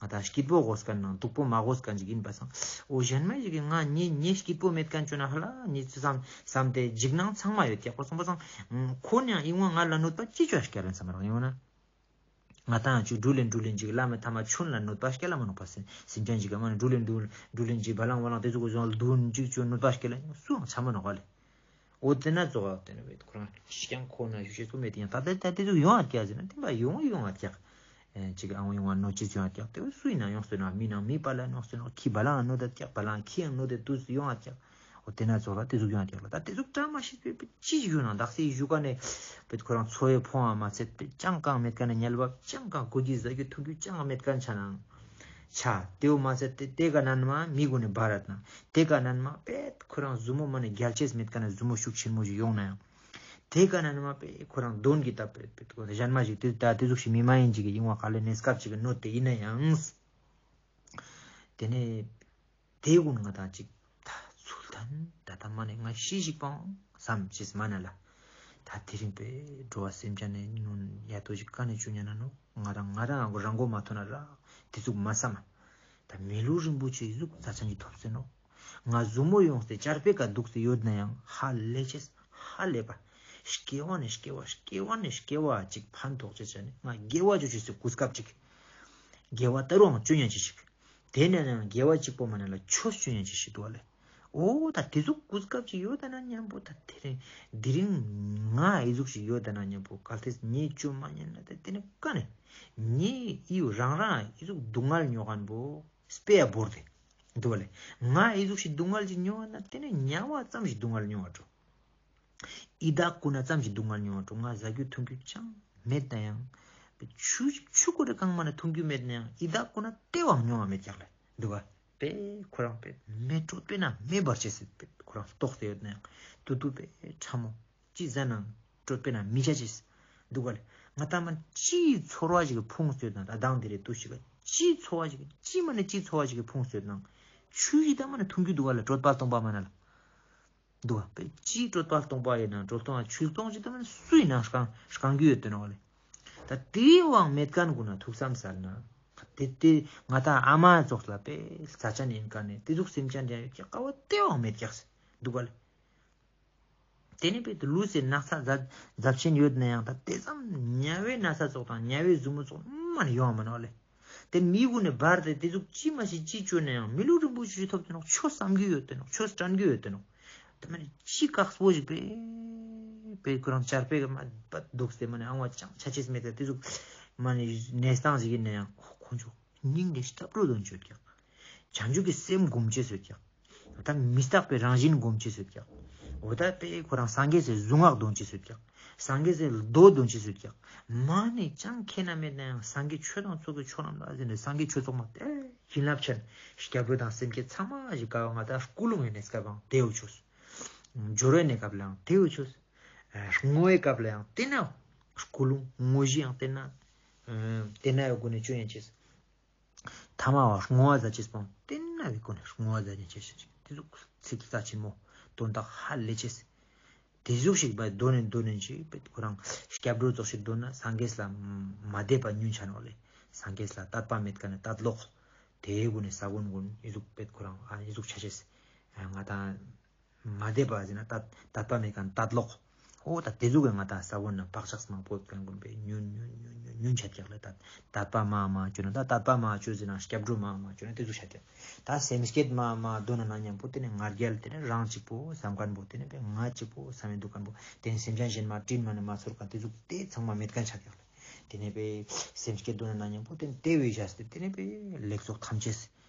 ང་ཏང་སྐྱིད་པོ་དགོས་མཁན་ནང་སྡུག་པོ་མ་དགོས་མཁན་ཅིག་ཡིན་པ་སང་། འོ་གཞན་མ་ཞིག་གི་ང་ཉེ་ཉེ་སྐྱིད་པོ་མེད་མཁན་ཅོ་ན་ཧ་ལ་ཉེ་ཚུ་བསམ་བསམ་སྟེ་འཇིགས་སྣང་ཚང་མ་ཡོད་ཀྱག་པ་སོང་པ་སང་། ཁོ་ནི་ཡང་ཡིན་ང་ང་ལ་གནོད་པ་ཅི་ཅོ་སྐྱ་ལན་བསམ་རང་ཡོང་ན། ང་ཏང་ཅུ་འགྲུལ་ལེན་འགྲུལ་ལེན་ཅིག་བླ་མ་ཐ་མ་ཆུན་ལ་གནོད་པ་སྐྱེ་ལ་མ་ནོག་པ་སེམས་ཅན་ཅིག་ག་མ་ནི་འགྲུལ་ལེན་འགྲུལ་འགྲུལ་ལེན་ཅིག་བ་ལང་བ་ལང་དེ་ཚོ་གོ་སོང་བ་ལྡུན་ཅིག་ཅོ་གནོད་པ་སྐྱེ་ལ་སུའང་ཆ་མ་ནོག་ག་ལེ། འོ་དེ་ན་ཙོགས་དེ་ནི་བེད་ཁོ་རང་ཤི་ཀྱང་ཁོ་ན་ཞུ་ཤེས་སུ་མེད་དེ་ཡང་ད་ལྟ་ད་དེ་ཚོ་ཡོང་ཨ་ཀྱག་ཟེར་ན་དེ་འབའ་ཡོང་ཡོང་ཨ་ཀྱག་ཅིག་ཨང་ཡོང་ཨ་གནོད་ཅིག་ཡོང་ཨ་ཀྱག་དེ་བོ་སུའི་ན་ཡོང་སྟེ་ན་མི་ནང་མི་པ་ལ་ཡོང་སྟེ་ན་ཁྱི་བ་ལང་གནོད་ད་ཀྱག་བ་ལང་ཁྱི་ཡང་གནོད་དེ་དུས་ཡོང་ཨ་ཀྱག་འོ་དེ་ན་ཙོགས་ལ་དེ་ཟུག་ཡོང་ཀྱག་ལ་ད་དེ་ཟུག་བཀྲ་མ་ཤིས་པའི་ཅི་ཞིག་ཡོད་ན་དག་སེ་ཞུ་ཀ་ནས་བེད་ཁོ་རང་འཚོ་བའི་ཕོངས་ཨ་མ་ཚད་བེད་ཅང་གང་མེད་ཀ་ནས་ཉལ་བབ་ཅང་གང་གོ་གི་ཟ་རྒྱུ་འཐུང་རྒྱུ་ཅང་གང་མེད་ཀ་ཆ་ནང་ཆ་དེའུ་མ་ཚད་དེ་དེ་ག་ནན་མ་མི་གུན་ནས་བར་རད་ན་དེ་ག་ནན་མ་བེད་ཁོ་རང་ཟུ་མོ་མ་ནས་རྒྱལ་ཅེས་མེད་ཀ་ནས་ཟུ་མོ་ཤུགས་ཆེན་མོ་ཞིག་ཡོང་ན་ཡང་དེ་ག་ནན་མ་བེད་ཁོ་རང་དོན་གི་ད་བེད་བེད་ཁོ་གཞན་མ་ཞིག་དེ་ད་དེ་ཟུག་ཞིག་མི་མ་ཡིན་ཅིག་གི་ཡིན་བ་ག་ལེ་གནས་སྐབས་ཅིག་གི་གནོད་དེ་ཡིན་ན་ཡང་། དེ་ནས་དེ་ཀུན་ང་དང་ཅིག་ད་ཚུལ་ལྡན་ད་ལྟ་མ་ནས་ང་ཤི་ཞིག་པང་བསམ་ཅེས་མ་ན་ལ། ད་དེ་རིང་པའི་འགྲོ་བ་སེམས་ཅན་ནི་ནུན་ཡ་ཏོ་ཞིག་ཀ་ནས་བྱུང་ཉན་ན་ནོ། ང་རང་ང་རང་རང་མགོ་མ་ཐོན་ན་ར་དེ་ཟུག་མ་བསམ། ད་མི་ལུས་རིན་པོ་ཆེ་ཟུག་རྩ་ཆེན་གྱི་ཐོབ་ཟེར་ནོ། ང་ཟུ་མོ་ཡོངས་ཏེ་བཅར་པའི་ཀ་འདུག་སྟེ་ཡོད་ན་ཡང་ཧ་ལས་ཅེས་ཧ་ལས་པ། སྐྱེ་བ་ནས་སྐྱེ་བ་སྐྱེ་བ་ནས་སྐྱེ་བ་ཅིག་ཕན་ཐོགས་ཅེས་ཅན་ནི་ང་དགེ་བ་ཅོ་ཅེས་སི་གོ་སྐབས་ཅིག་དགེ་བ་ད་རུང་ཅོ་ཉན་ཅེས་ཤིག་དེ་ནས་ཡང་དགེ་བ་གཅིག་པོ་མ་ན་ལ་ཆོས་ཅོ་ཉན་ཅེས་ཤིག་འདུག་བ་ལེ། འོ་ད་དེ་ཟུག་གོ་སྐབས་ཅིག་ཡོད་ད་ན་མཉམ་པོ་ད་དེ་རིང་དེ་རིང་ང་ཨི་ཟུག་ཞིག་ཡོད་ད་ན་མཉམ་པོ་གལ་ཏེ་ཉེ་ཅོ་མ་ཉན་ན་ད་དེ་ནི་ཀ་ནས་ཉེ་ཨི་ཡོ་རང་རང་ཨི་ཟུག་སྡུག་བསྔལ་མྱོང་མཁན་པོ་དཔེ་ཡ་བོར་ཏེ་འདུག་བ་ལེ། ང་ཨི་ཟུག་ཞིག་སྡུག་བསྔལ་ཅིག་མྱོང་བ་ན་དེ་ནི་ཉ་བ་ཙམ་ཞིག་སྡུག་བསྔལ་མྱོང་བ་འགྲོ། ཡི་དྭགས་ཀུན་ན་ཙམ་ཞིག་སྡུག་བསྔལ་མྱོང་བ་འགྲོ། ང་ཟ་རྒྱུ་འཐུང་རྒྱུ་ཅང་མེད་ན་ཡང་། ཆུ་ཆུ་ཀོ་རེ་གང་མ་ན་འཐུང་རྒྱུ་མེད་ན་ཡང་ཡི་དྭགས་ཀུན་ན་དེ་བའང་མྱོང་བ་མེད་ཀྱག་ལེ། འདུག་ག་པེ་ཁོ་རང་པེ་མེ་དྲོད་པེ་ན་མེ་འབར་ཅེས་སི་པེ་ཁོ་རང་ལྟོགས་ཏེ་ཡོད་ན་ཡང་ཏུ་ཏུ་པེ་ཕྲ་མོ་ཅི་ཟ་ནང་དྲོད་པེ་ན་མི་ཆ་ཅེས། འདུག་ག་ལེ། ང་ད་མ་ཅི་ཚོར་བ་ཞིག་གི་ཕུང་སྟེ་ཡོད་ན་ད་དང་དེ་རེ་ཏུ་ཞིག་ག་ཅི་ཚོར་བ་ཞིག་གི་ཅི་མ་ན་ཅི་ཚོར་བ་ཞིག་གི་ཕུང་སྟེ་ཡོད་ན་ཆུ་ཞིག་ད་མ་ན་འཐུང་རྒྱུ་འདུག་ག་ལེ། དྲོད་པ་སྟོང་པ་མ་ན་ལ། འདུག་པ་ཅིའི་དྲོད་པ་སྟོང་པ་ཡིན་ན་དྲོད་སྟོང་ཆུ་སྟོང་ཅི་ལྟ་མིན་སུའི་ནང་སྐང་སྐང་རྒྱུ་ཡོད་དེ་ནོག་ལེ། ད་དེའི་དབང་མེད་མཁན་ཀུན་ན་ཐུགས་བསམ་སལ་ན། དེ་དེ་ང་ད་ཨ་མ་ཙོགས་ལ་པེ་རྩ་ཅན་ཡིན་མཁན་ནི་དེ་ཟུག་སེམས་ཅན་ཡང་ཡོད་ཀྱག་ཀ་བ་དེའི་དབང་མེད་ཀྱག་འདུག་ག་ལེ། དེ་ནི་པེ་ལུས་སེ་ནག་ཚ་ཛབ་ཅན་ཡོད་ན་ཡང་ད་དེ་ཙམ་ཉ་བའི་ན་ཚ་ཙོགས་དང་ཉ་བའི་ཟུ་མོ་ཙོགས་མ་ནི་ཡོང་མ་ནོག་ལེ། དེ་མི་གུན་ནི་བར་དེ་དེ་ཟུག་ཅི་མ་ཤི་ཅི་བཅོས་ན་ཡང་མི་ལུས་རིན་པོ་ཆེ་ཐོབ་ཏེ་ནོག་ཆོས་བསམ་རྒྱུ་ཡོད་དེ་ནོག་ཆོས་དྲན་རྒྱུ་ཡོད་དེ་ནོག་དེ་མ་ནི་ཅི་དཀགས་པོ་ཞིག་པེ་པེ་ཁོ་རང་བཅར་པེ་ག་མ་པ་འདུག་སྟེ་མ་ནི་ཨང་བ་ཅང་ཆ་ཅེས་མེད་དེ་དེ་ཟུག་མ་ནི་གནས་སྟངས་ཞིག་ཡིན་ན་ཡང་ཁོ་ཁོང་ཚོ་སྙིང་ནས་སྐྱབས་འགྲོ་དོན་བཅོས་ཀྱག་བྱང་ཆུབ་ཀྱི་སེམས་སྒོམ་ཅེས་ཡོད་ཀྱག་འོ་ད་མི་རྟག་པའི་རང་བཞིན་སྒོམ་ཅེས་ཡོད་ཀྱག་འོ་ད་པེ་ཁོ་རང་སངས་རྒྱས་སི་གཟུངས་སྔགས་འདོན་ཅེས་ཡོད་ཀྱག་སངས་རྒྱས་སི་མདོ་འདོན་ཅེས་ཡོད་ཀྱག་མ་ནི་ཅང་ཁེ་ན་མེད་ན་ཡང་སངས་རྒྱས་ཆོས་དང་ཚོགས་ཀྱི་མཆོག་རྣམས་ལ་ཟེར་ནས་སངས་རྒྱས་ཆོས་ཚོགས་མ་དེ་བྱིན་རླབས་ཆེན་སྐྱབས་འགྲོ་དང་སེམས་བསྐྱེད་ཚང་མ་ཞིག་ག་བ་ང་ད་སྐུ་ལུང་ཡིན་ནས་སྐབས་ལའང་དེའུ་ཆོས། སྦྱོར་བའི་གནས་སྐབས་ལའང་དེའུ་ཆོས། བསྔོ་བའི་སྐབས་ལའང་དེ་ན་སྐུ་ལུང་དངོས་གཞི་ཡང་དེ་ན་དེ་ན་ཡོད་དགོས་ནས་ཆོས་ཡན་ཆེས། ཐ་མ་བ་བསྔོ་བ་ཟ་ཅེས་པོ་དེ་ན་བི་ཀོ་ནས་བསྔོ་བ་ཟ་ཉན་ཅེས་ཞིག་དེ་ཟུག་ཚིག་རྩ་ཆེན་མོ་དོན་དག་ཧ་ལས་ཅེས། དེ་ཟུག་ཞིག་པ་དོན་ནས་དོན་ནས་ཅིག་པེ་ཁོ་རང་སྐྱབས་འགྲོ་ཙོགས་ཤིག་འདོན་ན་སངས་རྒྱས་ལ་མ་དད་པ་ཉུང་ཆ་ནོག་ལེ། སངས་རྒྱས་ལ་དད་པ་མེད་མཁན་ནི་དད་ལོག་དེའི་སྒོ་ནས་ས་བོན་ཀུན་ཨི་ཟུག་པེ་ཁོ་རང་ཨ་ཨི་ཟུག་ཆ་ཅེས། ང་དང་མ་དད་པ་ཟེར་ན་དད་དད་པ་མེད་མཁན་དད་ལོག་འོ་ད་དེ་ཟུག་གི་ང་དང་ས་བོན་ན་བག་ཆགས་མང་པོ་ཡོད་མཁན་ཀུན་པེ་ཉུང་ཉུང་ཉུང་ཉུང་ཉུང་ཆ་ཀྱག་ལེ། དད་དད་པ་མ་མ་བཅོས་ན་ད་དད་པ་མ་བཅོས་ཟེར་ན་སྐྱབས་འགྲོ་མ་མ་བཅོས་ན་དེ་ཟུག་ཆ་ཀྱག་ད་སེམས་བསྐྱེད་མ་མ་འདོན་ན་མཉམ་པོ་དེ་ནི་ང་རྒྱལ་དེ་ནི་རང་གཅིག་པོ་བསམ་མཁན་པོ་དེ་ནི་པེ་ང་གཅིག་པོ་བསམ་མི་འདུག་མཁན་པོ་དེ་ནི་སེམས་ཅན་གཞན་མ་དྲིན་མ་ནི་མ་ཚོར་མཁན་དེ་ཟུག་དེ་ཚང་མ་མེད་མཁན་ཆ་ཀྱག་ལེ། དེ་ནས་པེ་སེམས་བསྐྱེད་འདོན་ན་མཉམ་པོ་དེ་ནས་དེ་བས་བཞག་སྟེ་དེ་ནས་པེ་ལེགས་ཚོགས་ཐམས་ཅད་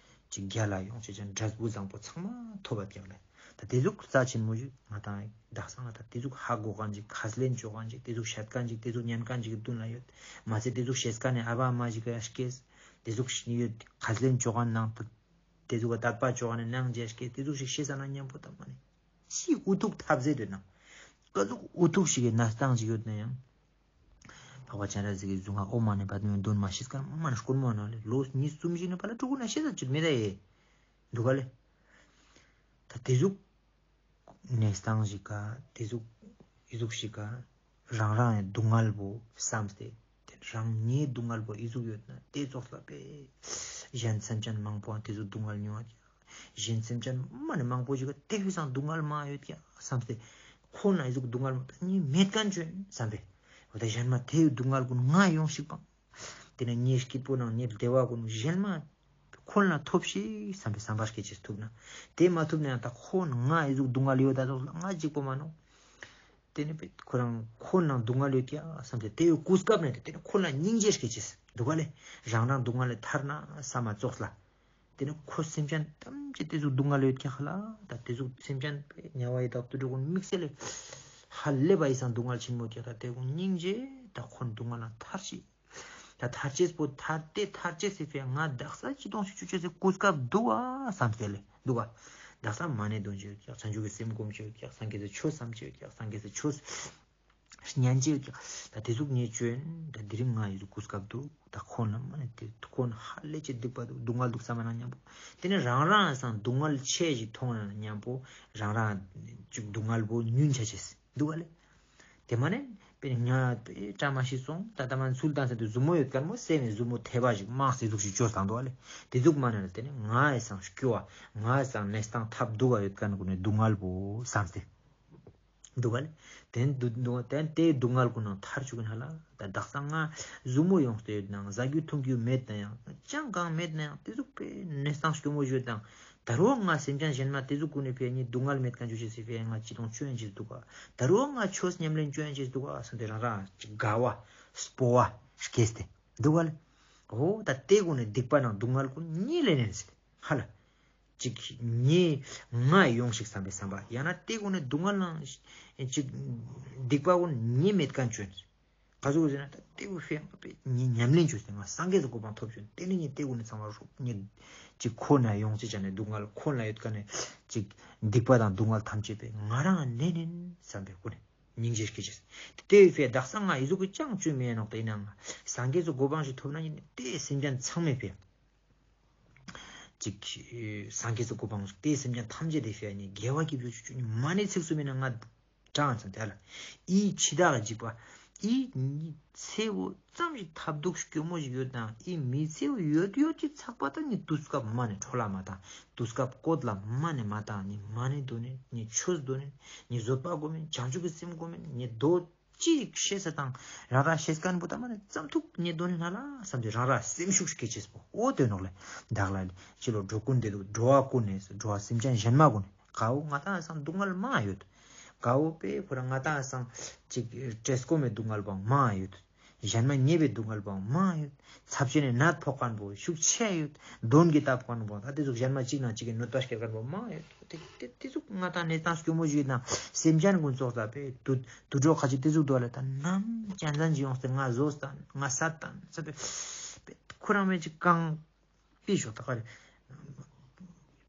ཅིག་རྒྱལ་ལ་ཡོང་ཅེས་ཅན་འབྲས་བུ་བཟང་པོ་ཚང་མ་ཐོབ་པ་ཀྱག་ལེ། ད་དེ་ཟུག་རྩ་ཆེན་མོ་ཞིག་ང་དང་དག་ས་ང་དང་དེ་ཟུག་ཧ་གོ་མཁན་ཅིག་ཁས་ལེན་བཅོ་མཁན་ཅིག་དེ་ཟུག་བཤད་མཁན་ཅིག་དེ་ཟུག་ཉན་མཁན་ཅིག་གི་མདུན་ལ་ཡོད། མ་ཚད་དེ་ཟུག་བཤད་མཁན་ནི་ཨ་བ་མ་ཞིག་ག་སྐྱེས། དེ་ཟུག་ཡོད་ཁས་ལེན་བཅོ་མཁན་ནང་དུ་དེ་ཟུག་ག་དད་པ་བཅོ་མཁན་ནི་ནང་རྗེས་སྐྱེས་དེ་ཟུག་ཞིག་ཤེས་ས་ན་མཉམ་པོ་དང་མ་ནི་ཅི་འུ་ཐུག་ཐབས་ཟད་དེ་ན་ཀ་ཟུག་འུ་ཐུག་ཞིག་གི་གནས་སྟངས་ཅིག་ཡོད་ན་ཡང་། འཕགས་པ་སྤྱན་རས་གཟིགས་ཀྱི་གཟུངས་སྔགས་ཨོཾ་མ་ཎི་པདྨེ་འདོན་མ་ཤེས་མཁན་མ་ནི་དཀོན་མོ་ནོག་ལེ། ལོ་གཉིས་གསུམ་ཞིག་ནི་པ་ལ་ཕྲུ་གུ་ན་ཤེས་ས་ཅིག་མེད་ད་ཡེ། འདུག་ག་ལེ། ད་དེ་ཟུག་གནས་སྟངས་ཞིག་ག་དེ་ཟུག་ཨི་ཟུག་ཞིག་ག་རང་རང་ཡང་སྡུག་བསྔལ་པོ་བསམ་སྟེ་དེ་རང་ཉིད་སྡུག་བསྔལ་པོ་ཨི་ཟུག་ཡོད་ན་དེ་ཙོགས་ལ་པེ་ གཞན་སེམས་ཅན་མང་པོའང་དེ་ཟུག་སྡུག་བསྔལ་མྱོང་ཡོད་ཀྱག། གཞན་སེམས་ཅན་མ་ནེ་མང་པོ་ཞིག་ག་དེ་བས་སང་སྡུག་བསྔལ་མང་ཡོད་ཀྱག་བསམ་སྟེ། ཁོ་ན་ཨི་ཟུག་སྡུག་བསྔལ་མ་ནེ་མེད་མཁན་ཅོ་ཨིན་བསམ་སྟེ། འོ་ད་གཞན་མ་དེའི་སྡུག་བསྔལ་ཀུན་ང་ཡོང་ཤིག་པ། དེ་ནེ་ངའི་སྐྱིད་པོ་ནང་ངའི་བདེ་བ་ཀུན་གཞན་མ་ཁོ་ན་ཐོབ་ཤིག་བསམ་པའི་བསམ་པ་སྐྱེ་ཅེས་ཐུབ་ན། དེ་མ་ཐུབ་ན་ཡང་ད་ཁོ་ན་ང་ཨི་ཟུག་སྡུག་བསྔལ་ཡོད་ད་ཟུག་ལ་ང་འཇིགས་པོ་མ་ནོག། དེ་ནེ་པེ་ཁོ་རང་ཁོ་ན་སྡུག་བསྔལ་ཡོད་ཀྱག་བསམ་སྟེ་དེའི་གོ་སྐབས་ནེ་དེ་ནེ་ཁོ་ལ་སྙིང་རྗེ་སྐྱེ་ཅེས་འདུག་ག་ལེ། རང་རང་སྡུག་བསྔལ་ལས་ཐར་ན་བསམ་མ་ཙོགས་ལ། དེ་ནེ་ཁོ་སེམས་ཅན་ཐམས་ཅད་དེ་ཟུག་སྡུག་བསྔལ་ཡོད་ཀྱག་ཧ་ལ། ད་དེ་ཟུག་སེམས་ཅན་དམྱལ་བ་ཡི་དྭགས་དུད་འགྲོ་ཀུན་དམིགས་བསལ་ལས་ཧ་ལས་པ་ཡི་སང་སྡུག་བསྔལ་ཆེན་མོ་ཀྱག། ད་དེ་ཀུན་སྙིང་རྗེ་ད་ཁོ་སྡུག་བསྔལ་ལས་ཐར་ཤིག། ད་ཐར་ཅེས་པོ་ཐར་ཏེ་ཐར་ཅེས་སི་ཕིའ་ང་དག་ས་ཅི་གཏོང་ཅེས་ཅོ་ཅེས་སི་གོ་སྐབས་འདུག་ག་བསམ་སྟེ་ལེ་འདུག་ག། དག་ས་མ་ཎི་འདོན་ཅེས་ཡོད་ཀྱག། བྱང་ཆུབ་ཀྱི་སེམས་སྒོམ་ཅེས་ཡོད་ཀྱག། སངས་རྒྱས་སི་ཆོས་བསམ་ཅེས་ཡོད་ཀྱག། སངས་རྒྱས་སི་ཆོས་ཉན་ཅེས་ཡོད་ཀྱག། ད་དེ་ཟུག་ངས་ཅོ་ཨིན། ད་དེ་རིང་ང་ཡི་གོ་སྐབས་འདུག། ད་ཁོ་ན་མ་ནེ་དེ་ཁོ་ན་ཧ་ལས་ཅིག་སྡིག་པ་འདུག། སྡུག་བསྔལ་འདུག་བསམ་ན་མཉམ་པོ། དེ་ནེ་རང་རང་སང་སྡུག་བསྔལ་ཆེ་ཞིག་མཐོང་ན་མཉམ་པོ་རང་རང་ཅིག་སྡུག་བསྔལ་པོ་ཉུང་ཆ་ཅེས་འདུག་ག་ལེ། དེ་མ་ནེ་པེ་ཉ་པེ་བཀྲ་མ་ཤིས་སོང་། ད་ད་མ་ཚུལ་བཏང་ས་དེ་ཟུར་མོ་ཡོད་མཁན་མོ་སེམས་ནེ་ཟུར་མོ་ཐེབས་པ་ཞིག་མང་སེ་ཟུག་ཞིག་ཅོས་བཏང་འདུག་ག་ལེ། དེ་ཟུག་མ་ནེ་དེ་ནེ་ང་ཡི་སང་སྐྱོ་བ་ང་ཡི་སང་གནས་སྟངས་ཐབས་སྡུག་པ་ཡོད་མཁན་ཀུན་ནི་སྡུག་བསྔལ་པོ་བསམ་སྟེ། འདུག་ག་ལེ། དེ་འདུག་འདུག་དེ་དེའི་སྡུག་བསྔལ་ཀུན་ནང་ཐར་ཅུག་ཨིན་ཧ་ལ། ད་དག་ས་ང་ཟུར་མོ་ཡོངས་ཏེ་ཡོད་ནའང་ཟ་རྒྱུ་འཐུང་རྒྱུ་མེད་ནའང་ཅང་གང་མེད་ནའང་དེ་ཟུག་པེ་གནས་སྟངས་སྐྱོ་མོ་ཞིག་ཡོད་ནའང་ད་རུང་ང་སེམས་ཅན་གཞན་མ་དེ་ཟུག་ཀུན་ནི་ཕིའ་ངའི་སྡུག་བསྔལ་མེད་མཁན་ཅོ་ཅེས་སི་ཕིའ་ང་ཅི་གཏོང་ཅོ་ཨིན་ཅེས་འདུག་ག། ད་རུང་ང་ཆོས་ཉམས་ལེན་ཅོ་ཨིན་ཅེས་འདུག་ག་བསམ་སྟེ་རང་རང་ཅིག་དགའ་བ་སྤོབས་པ་སྐྱེས་ཏེ་འདུག་ག་ལེ། འོ་ད་དེ་ཀུན་ནི་སྡིག་པ་ནང་སྡུག་བསྔལ་ཀུན་ཉེ་ལེ་ནེ་ཟེར་ཧ་ལ། ཅིག་ངའི་ང་ཡོང་ཞིག་བསམ་པའི་བསམ་པ། ཡང་ན་དེ་ཀུན་ནི་སྡུག་བསྔལ་ནང་ཅིག་སྡིག་པ་ཀུན་ཉེ་མེད་མཁན་ཅོ་ཨིན། ག་ཟུག་ཟེར་ན་ད་དེ་ཀུན་ཕིའ་ངས་ཉམས་ལེན་ཅོས་ཏེ་ང་སངས་རྒྱས་སི་གོ་འཕང་ཐོབ་ཅུག། དེ་ནེ་ངས་དེ་ཀུན་ནི་ཚང་མ་རུག་ངས་ཅིག་ཁོ་ན་ཡོང་ཅེས་ཅན་ནི་སྡུག་བསྔལ་ཁོ་ན་ཡོད་མཁན་ནི་ཅིག་སྡིག་པ་དང་སྡུག་བསྔལ་ཐམས་ཅད་པེ་ང་རང་ནེ་ནེ་བསམ་པའི་ཀུན་ནི་སྙིང་རྗེ་སྐྱེ་ཅེས། དེ་ཕིའ་དག་ས་ང་ཨི་ཟུག་གི་ཅང་ཅོ་མེད་ནོག། དེ་ནང་སངས་རྒྱས་སི་གོ་འཕང་ཞིག་ཐོབ་ན་ཨིན་དེ་སེམས་ཅན་ཚང་མའི་ཕིའ། ཅིག་སངས་རྒྱས་སི་གོ་འཕང་དེ་སེམས་ཅན་ཐམས་ཅད་དེ་ཕིའ་ནི་དགེ་བ་སྐྱབས་སུ་མཆིའོ། མ་ནེ་ཚིག་གསུམ་མེད་ན་ང་དྲང་ཙམ་དེ་ལ་ཨི་འཆི་བདག་གི་འཇིགས་པ་ཨི་མི་ཚེ་བོ་ཙམ་ཞིག་ཐབས་སྡུག་སྐྱོ་མོ་ཞིག་ཡོད་ནའང་ཨི་མི་ཚེ་བོ་ཡོད་ཡོད་ཀྱི་ཚག་པ་ད་ནི་དུས་སྐབས་མ་ནེ་འཕྲོ་བརླག་མ་བཏང་། དུས་སྐབས་སྐོར་ལ་མ་ནེ་མ་བཏང་། ནི་མ་ནེ་འདོན་ནི་ནི་ཆོས་འདོན་ནི་ནི་བཟོད་པ་སྒོམ་ནི་བྱང་ཆུབ་ཀྱི་སེམས་སྒོམ་ནི་ནི་དོ་ཅི་ཤེས་ས་དང་རང་རང་ཤེས་མཁན་པོ་ད་མ་ནེ་ཙམ་ཐུག་ནེ་འདོན་ནི་ན་ལ་བསམ་སྟེ་རང་རང་སེམས་ཤུགས་སྐྱེ་ཅེས་པོ་འོ་དེ་ནོག་ལེ། བདག་ལ་ཅི་ལོ་འགྲོ་ཀུན་བདེ་སྡུག་འགྲོ་བ་ཀུན་ནེ་འགྲོ་བ་སེམས་ཅན་གཞན་མ་ཀུན་ནེ་གའོ་ང་ཏང་སང་སྡུག་བསྔལ་མང་ཡོད། གའོ་པེ་ཁོ་རང་ང་ཏང་སང་ཅིག་བཀྲེས་སྐོམ་མེ་སྡུག་བསྔལ་བོ་མང་ཡོད། གཞན་མ་ཉེས་པའི་སྡུག་བསྔལ་བོ་མང་ཡོད། ཚབས་ཆེན་ནི་ནད་ཕོག་མཁན་པོ་ཤུགས་ཆེ་ཡོད། གདོན་གྱིས་བཏབ་མཁན་པོ་ད་དེ་ཟུག་གཞན་མ་གཅིག་ནང་གཅིག་གི་གནོད་པ་སྐྱེལ་མཁན་པོ་མང་ཡོད། དེ་དེ་དེ་ཟུག་ང་ཏང་གནས་སྟངས་སྐྱོ་མོ་ཞིག་ཡོད་ན་སེམས་ཅན་ཀུན་ཙོགས་ལ་པེ་དུད་དུད་འགྲོ་ཁ་ཅིག་དེ་ཟུག་འདུག་ལེ། ད་ནམ་ཅན་ཅན་ཅིག་ཡོངས་ཏེ་ང་ཟོས་ཏང་ང་སད་ཏང་ས་པེ་པེ་ཁོ་རང་མེ་ཅིག་གང་པི་ཤོག་ད་ག་རེ།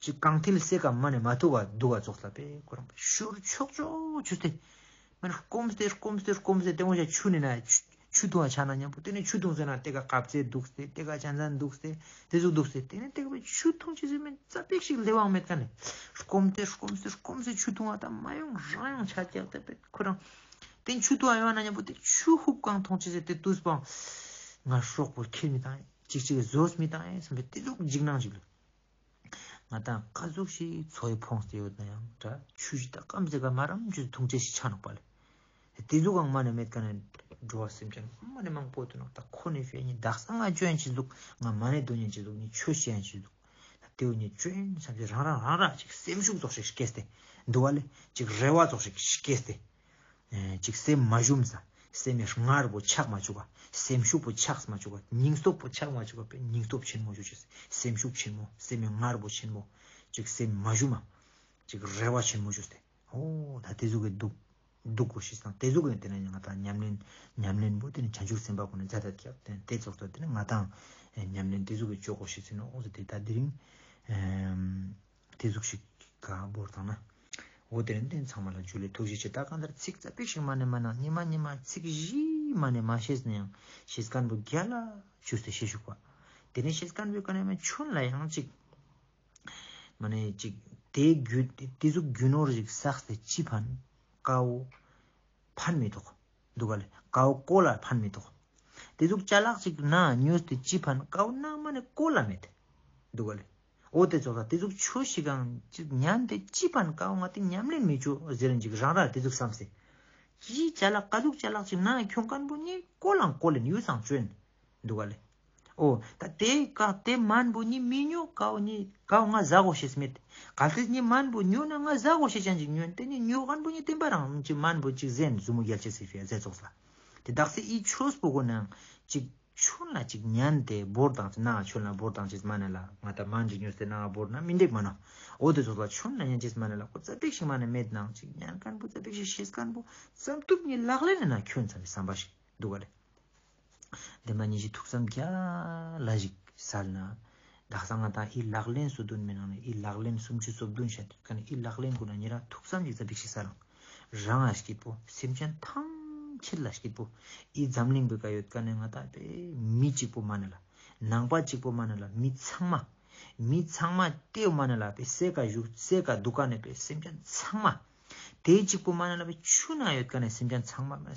ཅིག་གང་ཐིལ་སེ་ཀ་མ་ནེ་མ་ཐུག་ག་འདུག་ག་ཙོགས་ལ་པེ་ཁོ་རང་པེ་ཤུར་ཆོག་ཆོག་ཆུ་སྟེ། མ་ནེ་སྐོམ་སྟེ་སྐོམ་སྟེ་སྐོམ་སྟེ་དེ་མོ་ཞག་ཆུ་ནི་ན་ཆུ་ཆུ་འཐུང་བ་ཆ་ན་མཉམ་པོ་དེ་ནེ་ཆུ་འཐུང་ཟེར་ན་དེ་ཀ་ཀབ་ཙེ་འདུག་སྟེ་དེ་ཀ་ཅན་ཙན་འདུག་སྟེ་དེ་ཟུག་འདུག་སྟེ་དེ་ནེ་དེ་ཀ་པེ་ཆུ་འཐུང་ཅི་ཟེར་མེད་ཙ་པེག་ཞིག་ལེ་བའང་མེད་ཀ་ནེ། སྐོམ་སྟེ་སྐོམ་སྟེ་སྐོམ་སྟེ་ཆུ་འཐུང་བ་ད་མ་ཡོང་རང་ཡོང་ཆ་ཀྱག་སྟེ་པེ་ཁོ་རང་། དེ་ཆུ་འཐུང་བ་ཡོང་ན་མཉམ་པོ་དེ་ཆུ་ཧུབ་གང་འཐུང་ཅི་ཟེར་དེ་དུས་པང་། ང་སྲོག་པོ་ཁྱེར་མི་བཏང་ཡིན། ཅིག་ཅིག་ཟོས་མི་བཏང་ཡིན་བསམ་པའི་དེ་ཟུག་འཇིགས་སྣང་ཞིག་ལ། ང་ཏང་ཀ་ཟུག་ཞིག་འཚོ་བའི་ཕོངས་ཏེ་ཡོད་ན་ཡང་འདྲ་ཆུ་ཞིག་ད་སྐམ་ཟེ་ག་མ་རམ་ཆུ་འཐུང་ཅེས་ཤིག་ཆ་ནོག་པ་ལེ། དེ་ཟུག་གང་མ་ནེ་མེད་ཀ་ནེ་འགྲོ་བ་སེམས་ཅན་མ་ནེ་མང་པོ་ཡོད་ནོག། ད་ཁོ་ནེ་ཕིའ་ནི་དག་ས་ང་ཅོ་ཡན་ཅི་ཟུག་ང་མ་ནེ་དོན་ཡན་ཅི་ཟུག་ནི་ཆོས་ཤེས་ཡན་ཅི་ཟུག་ད་དེ་བོ་ནི་ཅོ་ཡན་བསམ་སྟེ་རང་རང་རང་རང་ཅིག་སེམས་ཤུགས་ཙོགས་ཤིག་སྐྱེས་ཏེ་འདུག་པ་ལེ། ཅིག་རེ་བ་ཙོགས་ཤིག་སྐྱེས་ཏེ། ཨེ་ཅིག་སེམས་མ་ཞུམ་ས། སེམས་མི་ངར་པོ་ཆག་མ་བཅུག་ག། སེམས་ཤུགས་པོ་ཆག་མ་བཅུག་ག། སྙིང་སྟོབས་པོ་ཆག་མ་བཅུག་ག། པེ་སྙིང་སྟོབས་ཆེན་མོ་བཅུག་ཅེས། སེམས་ཤུགས་ཆེན་མོ། སེམས་མི་ངར་པོ་ཆེན་མོ། ཅིག་སེམས་མ་ཞུམ་མ། ཅིག་རེ་བ་ཆེན་མོ་བཅུག་སྟེ། འོ་ད་དེ་ཟུག་གི་འདུག་འདུག་གོ་ཤེས་སང་དེ་ཟུག་གི་དེ་ནེ་ང་ཏང་ཉམས་ལེན་ཉམས་ལེན་པོ་དེ་ནེ་བྱང་ཆུབ་སེམས་དཔའ་ཀུན་ནི་མཛད་དེ་ཀྱག། དེ་ཙོགས་ཏེ་དེ་ནེ་ང་ཏང་ཉམས་ལེན་དེ་ཟུག་གི་ཅོ་གོ་ཤེས་ཟེར་ནོག། འོ་ཟེར་དེ་ད་དེ་རིང་ཨེམ། དེ་ཟུག་ཞིག་ག་བོར་ཏང་ན། འོ་དེ་རིང་དེ་ཚང་མ་ལ་ཇུ་ལེ་ཐུགས་རྗེ་ཆེ། ད་གང་ལྟར་ཚིག་ཙ་པིག་ཞིག་མ་ནེ་མ་ནང་ཉི་མ་ཉི་མ་ཚིག་བཞི་མ་ནེ་མ་ཤེས་ན་ཡང་ཤེས་མཁན་པོ་རྒྱལ་ལ་ཞུས་ཏེ་ཤེས་ཞུགས་པ། དེ་ནེ་ཤེས་མཁན་པོའི་ཀ་ནེ་མ་ཆུན་ལ་ཡང་ཅིག་མ་ནེ་ཅིག་དེ་རྒྱུ་དེ་ཟུག་རྒྱུ་ནོར་ཞིག་བསགས་ཏེ་ཅི་ཕན་ཀའོ་ཕན་མི་ཐོགས། འདུག་ག་ལེ། ཀའོ་ཀོ་ལ་ཕན་མི་ཐོགས། དེ་ཟུག་ཅ་ལག་ཅིག་ན་ཉོས་ཏེ་ཅི་ཕན་ཀའོ་ན་མ་ནེ་ཀོ་ལ་མེད། འདུག་ག་ལེ། འོ་དེ་ཙོགས་ལ་དེ་ཟུག་ཆོས་ཤིག་གང་ཅིག་ཉན་ཏེ་ཅི་ཕན་ཀ་བོ་ང་དེ་ཉམས་ལེན་མི་ཅོ་ཟེར་རན་ཅིག་རང་ར་དེ་ཟུག་བསམ་སེ། ཅི་ཅ་ལག་ཀ་ཟུག་ཅ་ལག་ཅིག་ནང་ཁྱོང་མཁན་པོ་ནི་ཀོ་ལང་ཀོ་ལེན་ཡུ་སང་ཅོན་འདུག་ག་ལེ། འོ་ད་དེ་ཀ་དེ་མན་པོ་ནི་མི་ཉོ་ཀ་བོ་ནི་ཀ་བོ་ང་ཟ་གོ་ཤེས་མེད། གལ་ཏེ་ནི་མན་པོ་ཉོ་ན་ང་ཟ་གོ་ཤེས་ཅན་ཅིག་ཉོན། དེ་ནི་ཉོ་མཁན་པོ་ནི་བསྟན་པ་རང་ཅིག་མན་པོ་ཅིག་ཟེན་ཟུ་མོ་རྒྱལ་ཅེས་སི་ཕི་ཡ་ཟེ་ཙོགས་ལ། དེ་དག་སེ་ཨི་ཆོས་པོ་གོ་ནང་ཅིག་ཆུན་ལ་ཅིག་ཉན་ཏེ་བོར་དང་ཅིག་ན་ཆུན་ལ་བོར་དང་ཅིག་མ་ནེ་ལ་ང་ད་མན་ཅིག་ཉོས་ཏེ་ན་བོར་ན་མི་འགྲིག་མ་ནོ། འོ་དེ་ཙོགས་ལ་ཆུན་ལ་ཉན་ཅེས་མ་ནེ་ལ་ཁོ་ཙ་པིག་ཞིག་མ་ནེ་མེད་ནང་ཅིག་ཉན་མཁན་པོ་ཙ་པིག་ཞིག་ཤེས་མཁན་པོ་ཙམ་ཐུབ་ནི་ལག་ལེན་ན་ཁྱོན་ཚ་བའི་བསམ་པ་ཞིག་འདུག་ག་ལེ། དེ་མ་ཉིད་ཀྱི་ཐུགས་བསམ་རྒྱ་ལ་ཞིག་སལ་ན། དག་ས་ང་དང་ཨི་ལག་ལེན་སོ་བདུན་མའི་ནང་ནས་ཨི་ལག་ལེན་སུམ་ཅུ་སོ་བདུན་བཤད་དུས་ཀ་ནས་ཨི་ལག་ལེན་ཀུན་ན་ཉེ་རང་ཐུགས་བསམ་ཞིག་ཙ་པིག་ཞིག་སལ་ལང་། རང་ང་སྐྱིད་པོ་སེམས་ཅན་ཐམས་ཅད་ལ་སྐྱིད་པོ། ཨི་འཛམ་གླིང་པོའི་ཀ་ཡོད་ཀ་ནས་ང་དང་པའི་མི་གཅིག་པོ་མ་ནེ་ལ། ནང་པ་གཅིག་པོ་མ་ནེ་ལ་མི་ཚང་མ། མི་ཚང་མ་ཏེའུ་མ་ནེ་ལ་པའི་སའི་ཀ་བཞུགས་སའི་ཀ་འདུག་ཀ་ནས་པའི་སེམས་ཅན་ཚང་མ། དེ་གཅིག་པོ་མ་ནེ་ལ་པའི་ཆུ་ན་ཡོད་ཀ་ནས་སེམས་ཅན་ཚང་མ་མ།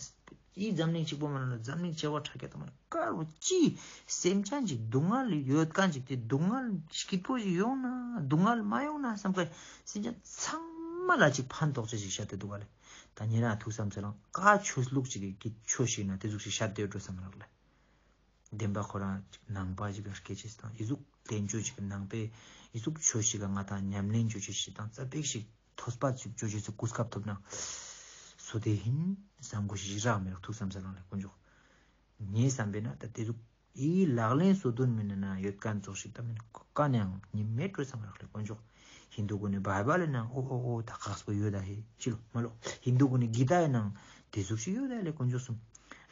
ཨི་འཛམ་གླིང་གཅིག་པོ་མ་ནེ་ལ་འཛམ་གླིང་བྱེ་བ་ཕྲག་བརྒྱ་དང་མ་ནེ་དཀར་བོ་ཅི། སེམས་ཅན་ཅིག་སྡུག་བསྔལ་ཡོད་ཀ་ཅིག་དེ་སྡུག་བསྔལ་སྐྱིད་པོ་ཞིག་ཡོང་ན་སྡུག་བསྔལ་མ་ཡོང་ན་བསམ་ཀ་སེམས་ཅན་ཚང་མ་ལ་ཅིག་ཕན་ཐོགས་ཅེས་ཞིག་བཤད་དེ་འདུག་ག་ལེ། ད་ཉེ་རང་ཐུགས་བསམ་ཚེ་རང་ཀ་ཆོས་ལུགས་ཅིག་གི་ཆོས་ཤིག་ན་དེ་ཟུག་ཞིག་བཤད་དེ་འགྲོ་བསམ་རག་ལེ། བདེན་པ་ཁོ་རང་ཅིག་ནང་པ་ཞིག་ག་སྐད་ཅེས་དང་ཨི་ཟུག་བསྟན་བཅོས་ཅིག་ནང་པའི་ཨི་ཟུག་ཆོས་ཤིག་ག་ང་དང་ཉམས་ལེན་བཅོ་ཅེས་ཤིག་དང་ཙ་པིག་ཞིག་ཐོས་པ་ཅིག་བཅོ་ཅེས་སི་གོ་སྐབས་ཐོབ་ན་སུ་དེ་ཡིན་བསམ་གོ་ཞིག་རག་མི་རག་ཐུགས་བསམ་ཚེ་རང་ལེ་དཀོན་མཆོག་ངའི་བསམ་པས་ན་ད་དེ་ཟུག་ཨི་ལག་ལེན་སོ་བདུན་མའི་ནང་ན་ཡོད་མཁན་ཙོགས་ཤིག་ད་མེད་ཀ་ནའང་ཉིན་མེད་འགྲོ་བསམ་རག་ལེ་དཀོན་མཆོག་ཧིན་དུ་གུན་ནི་བྷའི་བལ་ལི་ནང་ཨོ་ཨོ་ཨོ་ད་ཁག་པོ་ཡོད་ད་ཧེ་ཅི་ལོ་མ་ལོ། ཧིན་དུ་གུན་ནི་གི་ཏའི་ནང་དེ་ཟུག་ཞིག་ཡོད་ད་ལེ་དཀོན་མཆོག་གསུམ།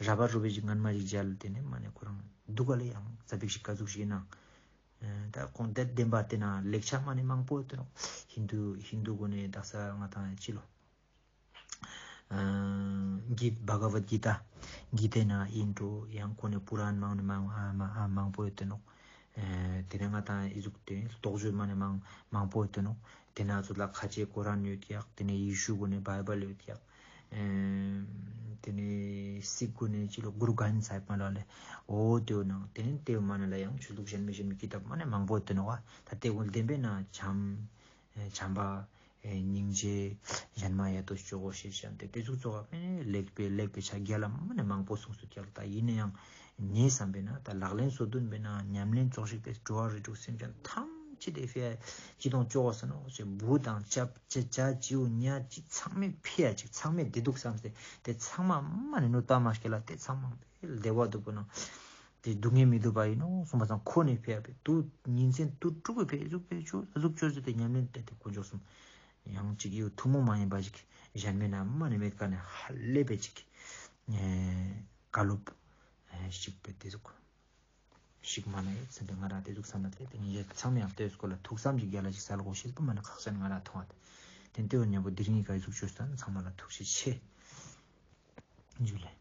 ར་བ་རུ་བེ་ཞིག་ངན་མ་ཞིག་མཇལ་དེ་ནས་མ་ནེ་ཁོ་རང་འདུག་ག་ལེ་ཡང་ཙ་པིག་ཞིག་ཀ་ཟུག་ཞིག་ཡིན་ན། ད་ཁོང་དེ་བདེན་པ་དེ་ན་ལེགས་ཆ་མ་ནེ་མང་པོ་ཡོད་དེ་ནོག་ཧིན་དུ་ཧིན་དུ་གུན་ནི་དག་ས་ང་དང་ཅི་ལོ། གི་བྷ་ག་བད་གི་ཏ། གི་ཏའི་ནང་ཨིན་འགྲོ་ཡང་ཁོ་ནི་པུ་རཱན་མང་ནི་མང་ཨ་མ་ཨ་མང་པོ་ཡོད་དེ་ནོག་དེ་ནས་ང་དང་ཨི་ཟུག་དེ་རྟོགས་བརྗོད་མ་ནེ་མང་མང་པོ་ཡོད་དེ་ནོག་དེ་ན་ཚོ་ལ་ཁ་ཆེ་ཀོ་རཱན་ཡོད་ཀྱག་དེ་ནས་ཡེ་ཤུ་གུན་ནི་བྷའི་བལ་ཡོད་ཀྱག་དེ་ནས་སིག་གུན་ནི་ཅི་ལོ་གུ་རུ་གྷན་སཱ་ཧིབ་མ་ལ་ལེ། འོ་དེའུ་ནང་དེ་ནས་དེའུ་མ་ནེ་ལ་ཡང་ཆོས་ལུགས་གཞན་མི་གཞན་མི་ཀི་ཏབ་མ་ནེ་མང་པོ་ཡོད་དེ་ནོག་པ། ད་དེ་གུན་བདེན་པས་ན་བྱམས་བྱམས་པ། སྙིང་རྗེ། གཞན་མ་ཡ་ཏོ་ཅོ་གོ་ཤེས་ཅན་དེ་དེ་ཟུག་ཙོགས་མ་ནེ་ལེགས་པའི་ལེགས་པའི་ཆ་རྒྱལ་ལ་མ་ནེ་མང་པོ་གསུངས་སུ་རྒྱལ་ད་ཡིན་ན་ཡང་ངའི་བསམ་པས་ན་ད་ལག་ལེན་སོ་བདུན་པས་ན་ཉམས་ལེན་ཙོགས་ཤིག་དེ་འགྲོ་བ་རིགས་དྲུག་སེམས་ཅན་ཐམས་ཅད་དེ་ཕི་ཡ་ཅི་དང་ཅོ་གོ་ས་ནོག་ཅེས་བུ་དང་ཅབ་ཅེ་ཅ་ཅིའུ་ཉ་ཅི་ཚང་མས་ཕི་ཡ་ཅིག་ཚང་མས་བདེ་སྡུག་བསམ་སྟེ་དེ་ཚང་མ་མ་ནེ་ནུ་ཏ་མ་སྐྱེ་ལ་དེ་ཚང་མ་བདེ་བ་སྡུག་པོ་ནང་དེ་སྡུག་བསྔལ་མི་སྡུག་པ་ཡིན་ནོག་གསུངས་པ་སང་ཁོ་ནི་ཕི་ཡ་པའི་དུ་ཉིན་མཚན་དུ་དྲུག་པའི་ཕི་ཡ་ཟུག་པའི་ཆུ་ཟུག་ཆུ་ཟུག་དེ་ཉམས་ལེན་དེ་དེ་དཀོན་མཆོག་གསུམ། ཡང་ཅིག་ཡོད་ཐུན་མོང་མ་ཡིན་པ་ཞིག་གཞན་མེད་ན་མ་ནེ་མེད་ཀ་ནས་ཧ་ལས་པའི་ཅིག་བཀའ་སློབ་ཞིག་པའི་དེ་ཟུག་ཞིག་མ་ནེ་ཡོད་ཚན་པའི་ང་རང་དེ་ཟུག་བསམ་ན་དེ་དེ་ངས་ཚང་མ་ཡང་དེ་ཟུག་ལ་ཐུགས་བསམ་ཞིག་རྒྱལ་ལ་ཞིག་སལ་གོ་ཤེས་པ་མ་ནེ་ཁག་ཅན་ང་རང་མཐོང་བ་དེ་དེ་འོ་ཉམ་པོ་དེ་རིང་གི་ཀ་ཟུག་ཆོས་སྟན་ཚང་མ་ལ་ཐུགས་རྗེ་ཆེ། ཇུ་ལེ།